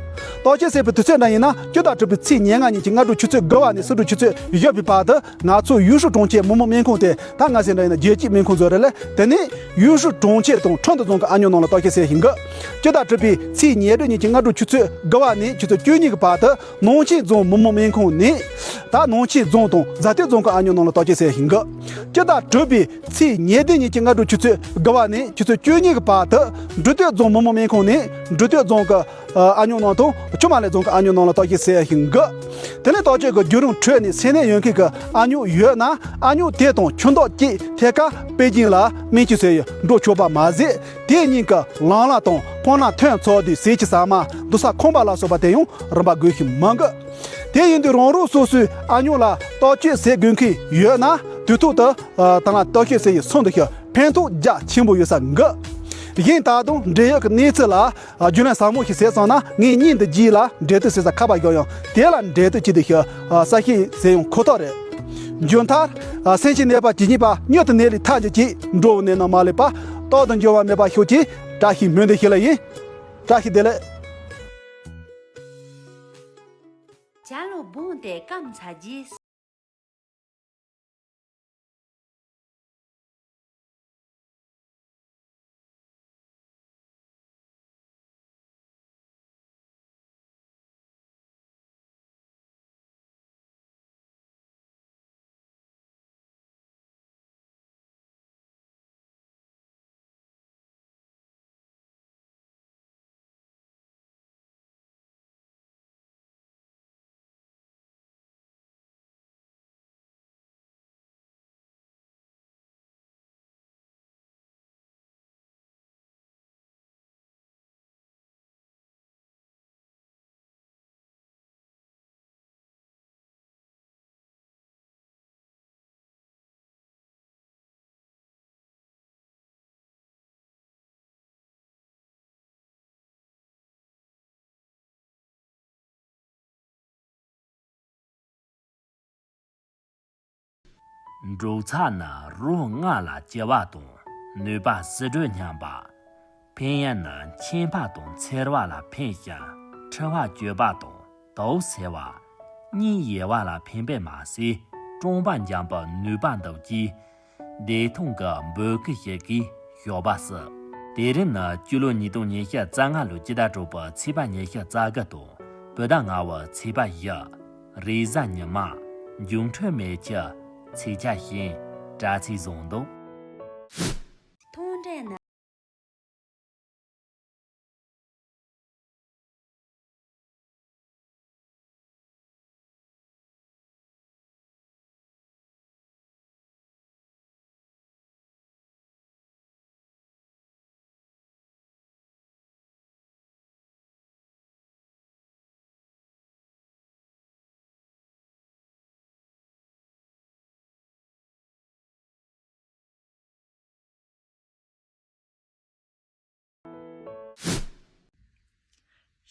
ལྟ་ཞིབ་ཟེར་བའི་དུས་ཚོད་འདྲ་ཡིན་ན། སྤྱི་ཟླ་དྲུག་པའི་ཚེས་ཉེར་ལྔ་ཉིན་གྱི་སྔ་དྲོ་ཆུ་ཚོད་དགུ་པ་ནས་ཕྱི་དྲོ་ཆུ་ཚོད་བཞི་པའི་བར་དུ། ང་ཚོ་ཡུལ་ཤུལ་གྲོང་ཁྱེར་མི་དམངས་སྨན་ཁང་དེ། ད་ང་ཟེར་འདྲ་ཡིན་ན་རྒྱལ་སྤྱིའི་སྨན་ཁང་ཚོ་རེད་ལ། དེ་ནས་ཡུལ་ཤུལ་གྲོང་ཁྱེར་དང་ཁྲི་འདུ་རྫོང་གི་ཨ་ཉོ་ནང་ལ་ལྟ་ཞིབ་ཟེར་ཞིང་གི། སྤྱི་ཟླ་དྲུག་པའི་ཚེས་ཉེར་དྲུག་ཉིན་གྱི་སྔ་དྲོ་ཆུ་ཚོད་དགུ་པ་ནས་ཆུ་ཚོད་བཅུ་གཉིས་ཀྱི་བར་དུ། ནང་ཆེན་རྫོང་མི་དམངས་སྨན་ཁང་ནས། ད་ནང་ཆེན་རྫོང་དང་རྫ་སྟོད་རྫོང་གི་ཨ་ཉོ་ནང་ལ་ལྟ་ཞིབ་ཟེར་ཞིང་གི། སྤྱི་ཟླ་དྲུག་པའི་ཚེས་ཉེར་བདུན་ཉིན་གྱི་སྔ་དྲོ་ཆུ་ཚོད་དགུ་པ་ནས་ཆུ་ཚོད་བཅུ་གཉིས་ཀྱི་བར་དུ། འབྲི་སྟོད་རྫོང་མི་དམངས་སྨན་ཁང་ནས་འབྲི་སྟོད་རྫོང་གི་ཨ་ཉོ་ནང་དང་ཆུ་དམར་ལེབ་རྫོང་གི་ཨ་ཉོ་ནང་ལ་ལྟ་ཞིབ་ཟེར་ཞིང་གི། དེ་ནས་ལྟ་ཞིབ་ཀྱི་བརྒྱུད་རིམ་ཁྲོད་ནས་སེམས་ནད་ཡོད་མཁན་གྱི་ཨ་ཉོ་ཡོད་ན། ཨ་ཉོ་དེ་དང་ཁྱིམ་བདག་གཅིག་ཐད་ཀར་པེ་ཅིན་ལ་སྨན་བཅོས་ཟེར་ཡི་འགྲོ་ཆོག་པ་མ་ཟད། དེ་ཉིན་གྱི་ལམ་ལ་དང་སྤང་ལ་ཐོན་ཚར་དུས་ཟས་ཀྱི་ཟ་མ། རྡོ་ས་ཁང་པ་ལ་སོགས་པ་དེ་ཡང་རིམ་པ་དགོས་ཤིང་མང་གི། དེ་ཡིན་དུས་རང་རང་སོ་སོའི་ཨ་ཉོ་ལ་ལྟ་ཞིབ་ཟེར་དགོས་མཁན་ཡོད་ན། དུས་ཐོག་ཏུ་ད་ལ་ལྟ་ཞིབ་ཟེར་ཡི་སོང་དུ་ཤོག་ཕན་ཐོགས་རྒྱ་ཆེན་པོ་ཡོད་ས་འགི། གཞན་ད་དུང་འབྲེལ་ཡོད་ཀྱི་གནས་ཚུལ་ལ་རྒྱུས་ལོན་ཟབ་མོ་ཞིག་བྱས་སོང་ན། ངའི་བརྙན་འདི་རྗེས་ལ་འབྲེལ་གཏུག་ཟེར་ས་ཁ་པར་བཞག་ཡང་། དེ་ལ་འབྲེལ་གཏུག་བྱེད་དུ་ཤོག་གསལ་བཤད་ཟེར་ཡང་ཁོ་ཐག་རེད། མཇུག་མཐར། སེམས་ཀྱི་ནད་པ་ཇི་སྙེད་པ། མྱུར་དུ་ནད་ལས་ཐར་གྱུར་ཅིག་འགྲོ་བའི་ནད་རྣམས་མ་ལུས་པ། རྟག་ཏུ་འགྱུར་བ་མེད་པར་ཤོག་ཅིག་བཀྲ་ཤིས་སྨོན་འདུན་ཞུ་ལེ་ཡིན། བཀྲ་ཤིས་བདེ་ལེགས། ཇ་ལོ་བོང་སྟེ་སྐམ་ཚར་རྗེས། འབྲོག་ཚ་ནི་རོ་ལྔ་ལ་གཅི་བ་དང་ནུས་པ་ཟི་དྲོད་སྙོམས་པ། ཕན་ཡོན་ནི་མཁྱེན་པ་དང་འཚེར་བ་ལ་ཕན་ཞིང་འཁྲུལ་བ་གཅོད་པ་དང་དོགས་སེལ་བ། གཉིད་ཡེར་བ་ལ་ཕན་པས་མ་ཟད་གྲང་པ་འཇམ་པོའི་ནུས་པ་འདུག་ཅེས། བདེ་ཐང་གི་འབོད་སྐུལ་ཞིག་གིས་ཞོགས་པ་སུ། དེ་རིང་ནི་སྤྱི་ལོ་ཉིས་སྟོང་ཉི་ཤུ་རྩ་ལྔ་ལོའི་སྤྱི་ཟླ་དྲུག་པའི་ཚེས་པ་ཉི་ཤུ་རྩ་དགུ་དང་བོད་ཟླ་ལྔ་པའི་ཚེས་པ་བཞི། རེས་གཟའ་ཉི་མ། འགྱུར་འཕྲོད་མེད་ཀྱི་ཚེས་ཆ་བཞིན་དྲ་ཚིགས་བཟང་འདུག་མཐོང་གྲོལ་ནི།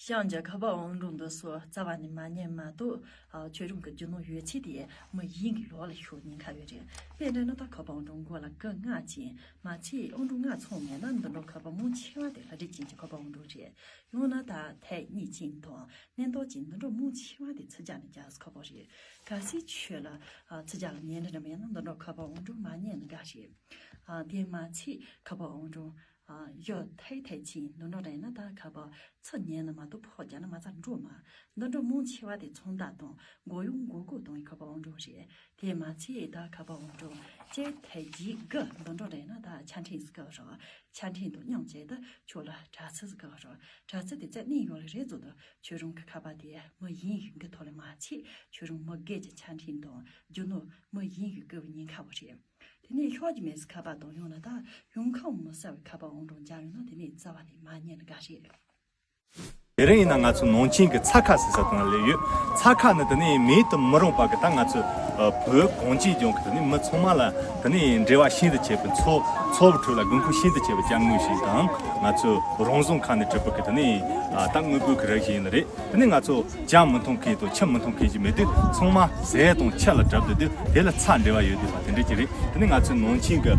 ཞང་རྒྱ་ཁ་པར་ཨང་གྲངས་འདི་ཚོ་རྩ་བ་ནས་མ་ཉན་མ་གཏོགས། ཨ། ཁྱོད་རང་གི་རྒྱུ་ནོར་ཡོད་ཚད་དེ་མི་གཞན་གྱི་ལག་ལ་ཤོར་ཉེན་ཁ་ཡོད་རེད། དཔེར་ན་ད་ཁ་པར་ཨང་གྲངས་མགོ་ལ་ཀི་ལྔ་ཅན་མ་ཚད་ཨང་གྲངས་ལྔ་ཚང་མེད་ན་འདི་འདྲ་ཁ་པར་མང་ཆེ་བ་དེ་ལྷ་འདྲེ་ཅན་གྱི་ཁ་པར་ཨང་གྲངས་རེད། ཡང་ན་ད་ཐལ་གཉིས་ཅན་དང་གནས་མདོག་ཅན་འདི་འདྲ་མང་ཆེ་བ་དེ་ཚུར་རྒྱག་ནས་རྒྱག་ས་ཁ་པར་རེད། གལ་སྲིད་ཁྱོད་ལ་ཨ་ཚུར་རྒྱག་ལ་ཉན་འདྲ་མེད་ན་འདི་འདྲ་ཁ་པར་ཨང་གྲངས་མ་ཉན་ན་དགའ་རེད། ཨ། དེ་མ་ཚད་ཁ་པར་ཨང་གྲངས། ཨ། ཡོད་ཐད་ཐད་ཕྱིན་འདི་འདྲ་རེད་ན་ད་ཁ་པར་ཚུར་ཉན་ན་མ་གཏོགས་ཕོགས་རྒྱག་ན་མ་རྩ་འགྲོ་མ། འདི་འདྲ་མང་ཆེ་བ་དེ་ཚོང་བདག་དང་མགོ་གཡོག་མགོ་སྐོར་གཏོང་བའི་ཁ་པར་ཨང་གྲངས་རེད། དེ་མ་ཚད་ད་ཁ་པར་ཨང་གྲངས་གཅིག་ཐད་བརྒྱད་དགུ་འདི་འདྲ་རེད་ན་ད་ཆ་འཕྲིན་ཟེར་གི་རེད། ཆ་འཕྲིན་དང་མཉམ་བྱས་ད་ཁྱོད་ལ་དྲ་ཚིགས་ཟེར་གི་རེད། དྲ་ཚིགས་དེ་རྩ་ནས་ཡོད་ལེ་རེད་ཟེར་ད་ཁྱོད་རང་གི་ཁ་པར་དེ་མི་གཞན་ཞིག་གི་ཐོག་ལ་མ་ཚད་ཁྱོད་རང་མི་སྒེར་གྱི་ཆ་འཕྲིན་དང་རྒྱུ་ནོར་མི་གཞན་ཞིག་བརྐུ་བའི་ཉེན་ཁ་བ་རེད། དེ་ནས་ཤོག་གི་མེད་ས་ཁ་པར་དང་ཡང་ན་ད་ཡོང་ཁུངས་མི་གསལ་བའི་ཁ་པར་ཨང་གྲངས་སྦྱར་ཡོང་ན་དེ་ནས་རྩ་བ་ནས་མ་ཉན་ན་དགའ་རེད། དེ་རིང་ཡིན་ན་ང་ཚོ་ནང་ཆེན་གྱི་ཚ་ཁ་ཟེར་ས་དང་སླེབས་ཡོད། ཚ་ཁ་ནི་དེ་ནས་མེད་དུ་མི་རུང་བ་གི་ད་ང་ཚོ་བོད་གངས་ཅན་ལྗོངས་ཀྱི་དེ་ནས་མི་ཚང་མ་ལ་དེ་ནས་འབྲེལ་བ་ཤིན་ཏུ་ཆེ་བའི་འཚོ་འཚོ་བའི་ཁྲོད་ལ་དགོས་མཁོ་ཤིན་ཏུ་ཆེ་བའི་ཅ་དངོས་ཤིག་དང་ང་ཚོ་རང་བཟུང་ཁ་ནས་གྲུབ་པ་གི་དེ་ནས་ད་དངོས་པོའི་གི་རིགས་ཤིག་ཡིན་ནི་རེད། དེ་ནས་ང་ཚོ་ཇ་མི་འཐུང་མཁན་དང་ཆུ་མི་འཐུང་མཁན་ཞིག་མེད་དུས་ཚང་མ་ཟས་དང་ཆུ་ལ་གྲུབ་འདུག་དུས་དེ་ལ་ཚྭ་འབྲེལ་བ་ཡོད་འདུག་པ་དེ་འདྲ་ཅིག་རེད། དེ་ནས་ང་ཚོའི་ནང་ཆེན་གྱི་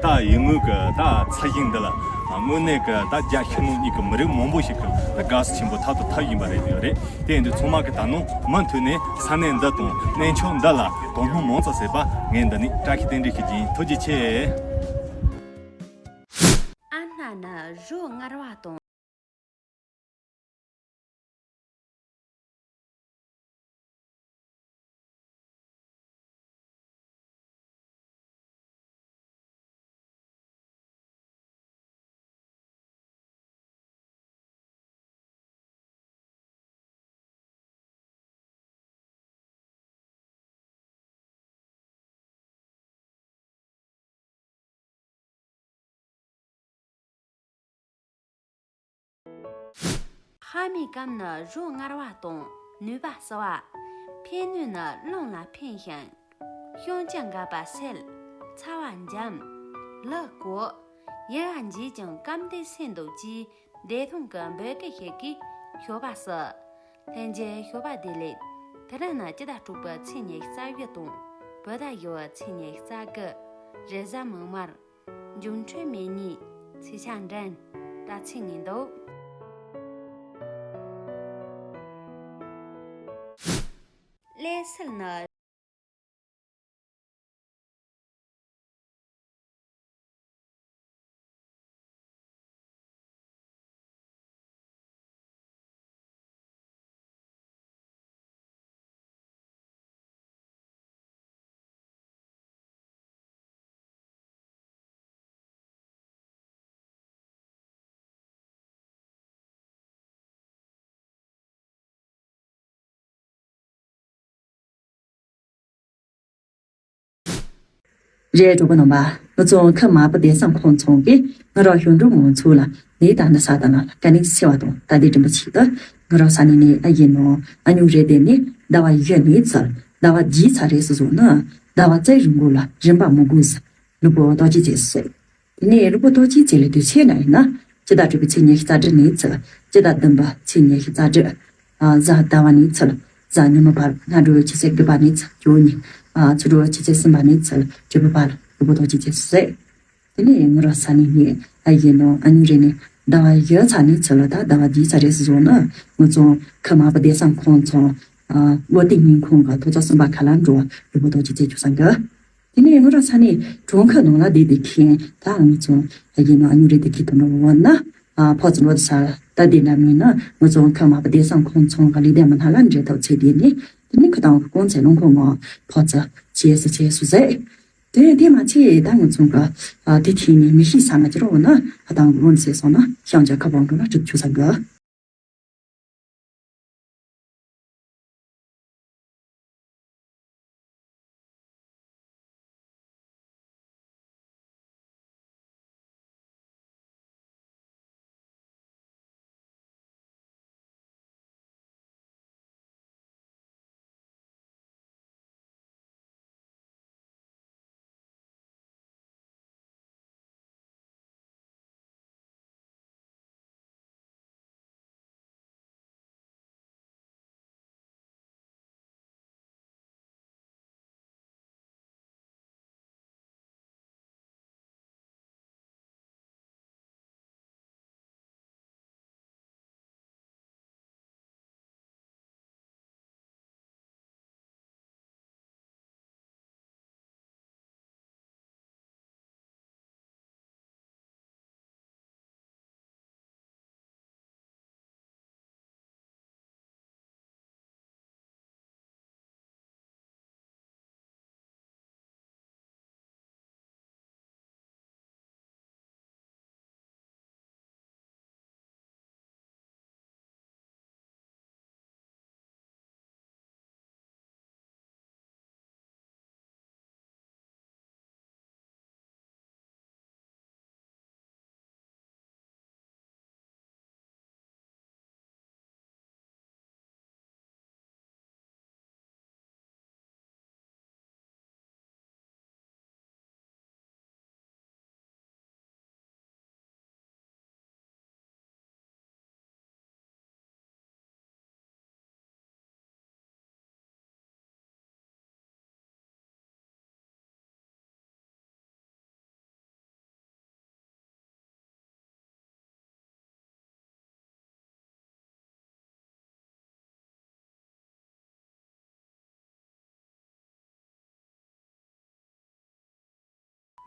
ད་ཡུལ་དངོས་ཀྱི་ད་ཚ་ཞིང་འདི་ལ་དངོས་གནས་ཀྱི་ད་རྒྱ་ཕྱི་ནང་གཉིས་ཀྱི་མི་རིགས་མང་པོ་ཞིག་གི་ད་དགའ་བསུ་ཆེན་པོ་ཐོབ་ཏུ་ཐོབ་བཞིན་པ་རེད་དེ་རེད། དེ་ཡིན་དུས་ཚང་མ་གི་ད་ནང་མུ་མཐུད་ནས་ས་གནས་འདི་དང་གནས་མཆོག་འདི་ལ་དོ་སྣང་མང་ཙམ་བྱེད་པ་ངས་འདི་ནས་བཀྲ་ཤིས་རྟེན་འབྲེལ་ཞུ་རྒྱུ་ཡིན། ཐུགས་རྗེ་ཆེ། ཨ་སྣ་ནི་རོ་མངར་བ་དང་། ཧ་མའི་སྐམ་ནི་རོ་མངར་བ་དང་ནུས་པ་གསོ་བ། ཕན་ནུས་ནི་རླུང་ལ་ཕན་ཞིང་། བཤང་གཅི་འགགས་པ་སེལ། ཚ་བ་འཇམ། ལུས་བསྐོལ། ཡུ་བ་འཇིབ་ཅིང་སྐམ་དུས་སེལ་འདུག་ཅེས་བདེ་ཐང་གི་འབོད་སྐུལ་ཞིག་གིས་ཞོགས་པ་སུ། ལྷན་རྒྱས་ཞོགས་པ་བདེ་ལེགས། དེ་རིང་ནི་སྤྱི་ཟླ་དྲུག་པའི་ཚེས་ཉི་ཤུ་རྩ་བཞི་དང་བོད་ཟླ་བཞི་པའི་ཚེས་ཉི་ཤུ་རྩ་དགུ། རེས་གཟའ་མིག་དམར། འགྱུར་འཕྲོད་མེད་ཉིན། ཚེས་ཆ་འདྲེན། དྲ་ཚིགས་ངན་འདུག་ཀླད་སིལ་ནི། རེད། གྲོགས་པོ་རྣམ་པ། ང་ཚོ་ཁམས་དམར་པོ་བདེ་གསང་ཁོང་ཚང་གིས་ང་རང་གཞོན་འབྲོག་མང་ཚོགས་ལ་ནད་དང་ན་ཚ་དང་ནང་ལ་དཀའ་ངལ་སེལ་བ་དང་ད་ལྟའི་རིམ་པ་ཞིག་ཏུ་ང་རང་ས་གནས་ནས་ཨ་ཡེ་ནང་ཨ་ཉུང་རེད་དེ་ནས་ཟླ་བ་བཞི་ནས་ཚར་ཟླ་བ་བརྒྱད་ཚར་རེས་སུ་བཟུང་ན་ཟླ་བ་རྩའི་རིང་པོ་ལ་རིམ་པ་མི་དགོས་ཟེར་ལུས་པོ་ལྟོ་ཆས་བྱེད་སྲོལ། དེ་ནས་ལུས་པོ་ལྟོ་ཆས་བྱེད་ལས་དུས་ཆེ་ན་ཡིན་ན་སྤྱི་ཟླ་དྲུག་པའི་ཚེས་ཉི་ཤུ་རྩ་དྲུག་ནས་ཚར་སྤྱི་ཟླ་བདུན་པ་ཚེས་ཉི་ཤུ་རྩ་དྲུག་གཟའ་ཟླ་བ་ནས་ཚར། གཟའ་ཉི་མ་བར་སྔ་དྲོ་ཆུ་ཚོད་དགུ་པ་ནས་ཚུར་བཅུ་གཉིས། ཨ། ཚུར་དྲོ་ཆུ་ཚོད་གསུམ་པ་ནས་ཚུར་དྲུག་པ་བར་གྲོགས་པོ་དང་གཅིག་བྱས་སུ་ཟེར། དེ་ནས་ངུ་ར་ས་ནས་ངས་ཨ་ཡིན་ནོ་ཨ་ཉུ་རེ་ནས་ཟླ་བ་བཞི་ཚ་ནས་ཚུར་ལ་ད་ཟླ་བ་བརྒྱད་ཚ་རེས་སུ་བཟུང་ན་ངུ་ཚོ་ཁི་མ་པ་བདེ་སང་ཁོང་ཚོ་ཨ་བློ་བདེ་སྙིང་ཁོང་གི་ཐོག་ཚོ་གསུམ་པ་ཁ་ལ་འགྲོ་གྲོགས་པོ་དང་གཅིག་བྱས་ཆུ་ས་འགུ། དེ་ནས་ངུ་ར་ས་ནས་གྲོང་ཁ་ནང་ལ་བསྡད་དེ་ཁེན་ད་ངུ་ཚོ་ཨ་ཡིན་ནོ་ཨ་ཉུ་རེ་དེ་ཁི་དོ་ནོ་བོ་ན། ཨ། ཕོ་ཙི་ལོ་ས་ད་དེ་འདྲ་མིན་ན་ངུ་ཚོ་ཁ་མ་པ་བདེ་སང་ཁོང་ཚོང་ག་ལི་དེ་མ་ཐ་ལ་འདྲེ་ཐོག་ཚེ་དེ་ནི་དེ་ནི་ཁ་དང་ཁོང་ཚེ་ལོང་ཁོ་ངོ་ཕོ་ཙི་ཆེ་སི་ཆེ་སུ་ཟེ། དེ་དེ་མ་ཆེ་ད་ངུ་ཚོང་ག་ཨ་དེ་ཁྱི་ནི་མི་ཤི་ས་མ་ཅི་རོ་ན་ཁ་དང་ཁོང་ཚེ་སོང་ན་ཤང་ཅ་ཁ་བང་འགྲོ་ན་གྲིབ་ཆུ་ས་ག།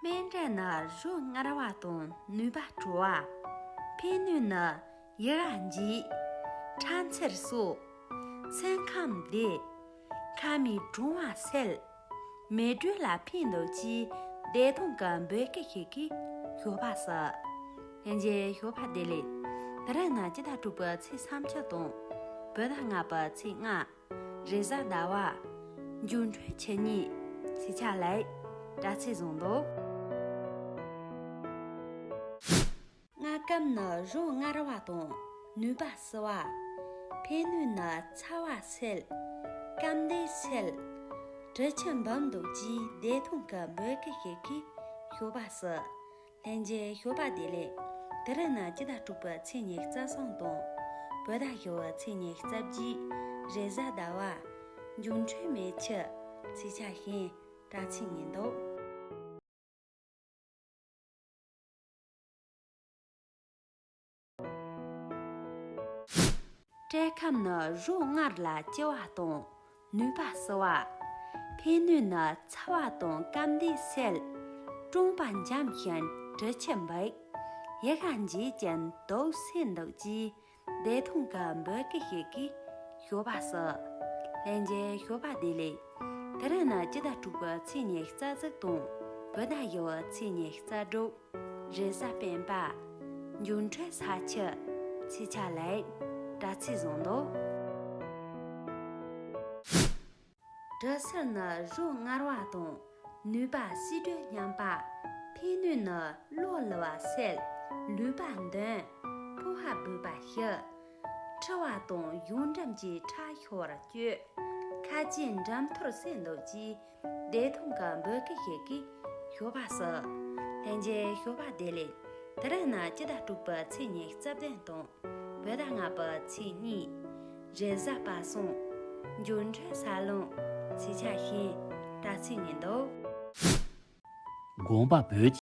སྨན་འབྲས་ནི་རོ་མངར་བ་དང་ནུས་པ་སྤྲོ་བ། ཕན་གནོད་ནི་ཡི་ག་འཇིག་ཁྲག་འཚེར་སོགས། སེམས་ཁམས་བདེ། ཁ་མིག་གྲང་བ་སེལ། མེ་དྲོད་ལ་ཕན་འདོད་ཀྱི་བདེ་ཐང་གི་འབོད་སྐུལ་ཞིག་གིས་ཞོགས་པ་སུ། ལྷན་རྒྱས་ཞོགས་པ་བདེ་ལེགས། དེ་རིང་ནི་སྤྱི་ཟླ་དྲུག་པའི་ཚེས་སུམ་ཅུ་དང་། བོད་ཟླ་ལྔ་པའི་ཚེས་ལྔ། རེས་གཟའ་ཟླ་བ། འགྱུར་འཕྲོད་ཆུ་གཉིས། ཚེས་ཆ་ལེགས། དྲ་ཚིགས་བཟང་འདུག། མངར་སྐམ་ནི་རོ་མངར་བ་དང་ནུས་པ་བསིལ་བ། ཕན་གནོད་ནི་ཚ་བ་སེལ། སྐམ་འདེད་སེལ། དྲི་ཆུ་འབུམ་འདོད་ཀྱི་བདེ་ཐང་གི་འབོད་སྐུལ་ཞིག་གིས་ཞོགས་པ་སུ། ལྷན་རྒྱས་ཞོགས་པ་བདེ་ལེགས། དེ་རིང་ནི་སྤྱི་ཟླ་དྲུག་པའི་ཚེས་ཉི་ཤུ་རྩ་གསུམ་དང་། བོད་ཟླ་བཞི་པའི་ཚེས་ཉི་ཤུ་རྩ་བརྒྱད། རེས་གཟའ་ཟླ་བ། འགྱུར་འཕྲོད་མེ་ཆུ། ཚེས་ཆ་ཤིང་། དྲ་ཚིགས་ཉིན་འདུག། སྐྲ་ཁམས་ནི་རོ་མངར་ལ་ལྕི་བ་དང་ནུས་པ་བསིལ་བ། ཕན་གནོད་ནི་ཚ་བ་དང་སྐམ་འདེད་སེལ། གྲང་བ་འཇམ་ཞིང་དྲི་ཆུ་འབིགས། ཡི་ག་འཇིག་ཅིང་དུག་སེལ་འདོད་ཀྱི་བདེ་ཐང་གི་འབོད་སྐུལ་ཞིག་གིས་ཞོགས་པ་སུ། ལྷན་རྒྱས་ཞོགས་པ་བདེ་ལེགས། དེ་རིང་ནི་སྤྱི་ཟླ་དྲུག་པའི་ཚེས་ཉི་ཤུ་རྩ་གཅིག་དང་། བོད་ཟླ་བཞི་པའི་ཚེས་ཉི་ཤུ་རྩ་དྲུག། རེས་གཟའ་སྤེན་པ། འགྱུར་འཕྲོད་ས་ཆུ། ཚེས་ཆ་ལེགས། དྲ་ཚིགས་བཟང་འདུག། དྲི་ཟར་ནི་རོ་མངར་བ་དང་ནུས་པ་ཟེའུ་འབྲུ་མཉམ་པ། ཕན་གནོད་ནི་གློ་ལུ་བ་སེལ། ལུས་པ་འདོན། ཕོ་ཧ་སྦུད་པ་ཞི། མཁྲིས་པ་དང་གཞུ་འགྲམ་གྱི་ཁྲག་ཤོར་བར་བཅོས། ཁ་ལྕེ་འགྲམ་ཐོར་སེལ་འདོད་ཀྱི་བདེ་ཐང་གི་འབོད་སྐུལ་ཞིག་གིས་ཞོགས་པ་སུ། ལྷན་རྒྱས་ཞོགས་པ་བདེ་ལེགས། དེ་རིང་ནི་སྤྱི་ཟླ་དྲུག་པའི་ཚེས་ཉི་ཤུ་རྩ་བདུན་དང་། བོད་ཟླ་ལྔ་པའི་ཚེས་གཉིས། རེས་གཟའ་པ་སངས། འགྱུར་འཕྲོད་ས་ལོང་། ཚིག་ཆ་ཤེས། དྲ་ཚིགས་ངན་འདུག་དགོངས་པ་བོད།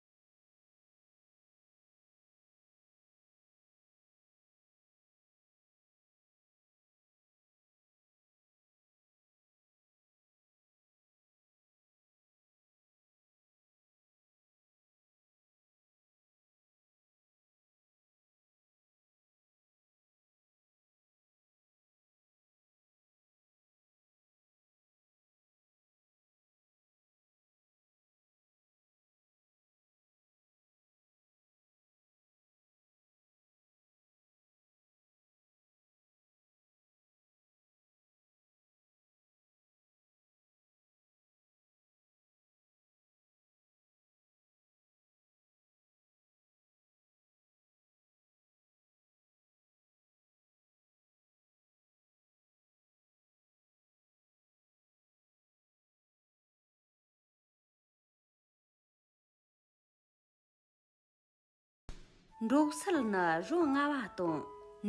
འབྲོག་སེལ་ནི་རོ་མངར་བ་དང་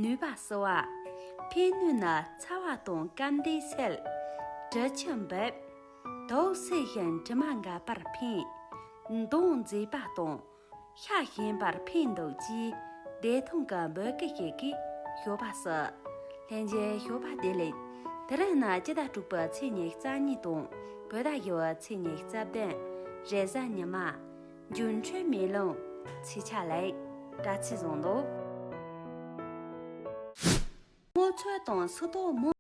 ནུས་པ་བསིལ་བ། ཕན་གནོད་ནི་ཚ་བ་དང་སྐམ་དེ་སེལ། དྲི་ཆུ་འབེབས། དོགས་སེལ་ཞིང་དྲི་མ་འགག་པར་ཕན། མདོངས་མཛེས་པ་དང་། ཤ་ཞན་པར་ཕན་འདུག་ཅེས་བདེ་ཐང་གི་འབོད་སྐུལ་བྱེད་མཁན་ཞོགས་པ་སུ། ལྷན་རྒྱས་ཞོགས་པ་བདེ་ལེགས། དེ་རིང་ནི་སྤྱི་ཟླ་དྲུག་པའི་ཚེས་ཉི་ཤུ་རྩ་གཉིས་དང་བོད་ཟླ་བཞི་བའི་ཚེས་ཉི་ཤུ་རྩ་བདུན། རེས་གཟའ་ཉི་མ། འགྱུར་འཕྲོད་མེ་ལོང་། ཚེས་ཆ་ལེགས། དྲ་ཚིགས་བཟང་འདུག་སྔོ་ཚོད་དང་སུ་ཏོག་མོ།